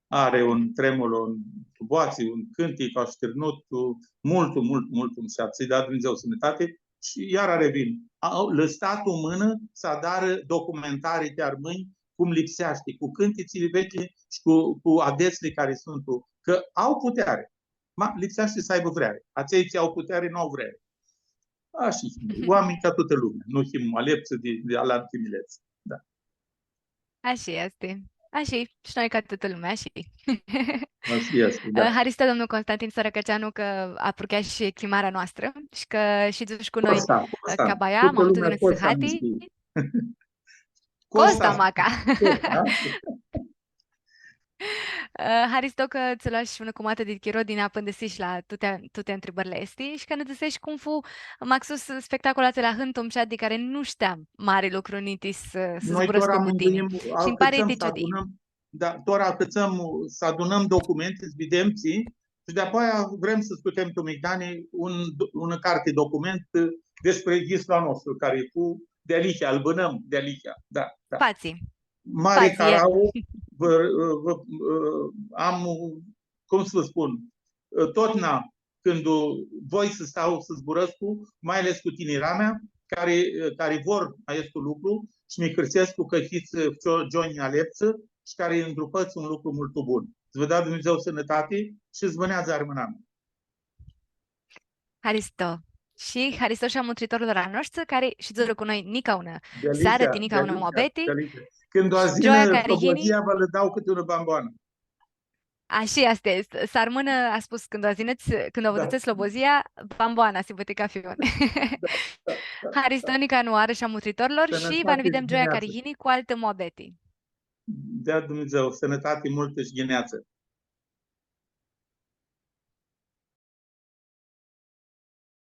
Ari un tremul, un, tu boatsi, un cãntic ashtãrnut, ã, multu, multu, multu mushat. S-lji da Dumnidzã sãnãtati shi iara revin. A, lã sta tu mãnã s-adarã documentarii ti armãnj cum lipseashti, cu cãntitsili veclji shi cu, cu adetsli cari suntu, cã au puteari. Ma, lipseashti s-aibã vreari. Atselj tsi au puteari, nu au vreari. Ashi, oaminj ca tutã lumea. Nu him aleptsã di, di alanti milets. Da. Ashi easti. Ashi, shi noi ca tutã lumea, ashi. Ashi easti, da. Haristo, domnul Constantin Sărăcăceanu, cã aprucheashi chimarea noastrã shi cã shidzushi cu noi, Costa, Costa. Ca baia, tutã ma multu lumea di Costa, sãhati. Costa, Costa, Maca. Costa. Ã, haristo cã tsã loashi unã cumatã di chiro di nã apãndãsishi la tuti, tuti ntribãrli aesti shi cã nã dzãseshi cum fu maxus spectacolul atsel ahãntu mushat di cari nu shteam mari lucru niti s-, s-zburãscu cu tini. Shi nji pari ti ciudii. Da, tora acãtsãm s-adunãm documenti, s-videm tsi, shi di-apoia vrem s-scutem tu migdani un, unã carti document, ã, despre yislu a nostru, cari fu dealihea, ãl bãnãm dealihea. Da, da. Patsi. Mari Patsi, e. Harauã, vã, vã, ã, am, cum s-vã spun, ã, totna cãndu voi s-stau s-zburãscu, mai ales cu tiniramea, cari, cari vor aestu lucru shi mi hãrsescu cã hits, ã, gio-, gionj aleptsã, shi cari ãndrupãts un lucru multu bun. S-vã da Dumnidzã sãnãtati shi s-bãneadzã armãnami. Haristo. Shi haristo shi a mutritorlor a noshtri cari shidzurã cu noi nica unã searã, ti nica unã muabeti. Cãndu va s-yinã Slobozia, va lã dau cãti unã bamboanã. Ashi easti, s-, s-armãnã, a spus, cãndu va s-yinã, cãndu va s-yinã Slobozia, bamboana s-bati cafi un. Haristo nica unã oarã shi a mutritorlor shi va nã videm gioia cari yini cu altã muabeti. Da Dumnidzã, sãnãtati multã shi ghineatsã.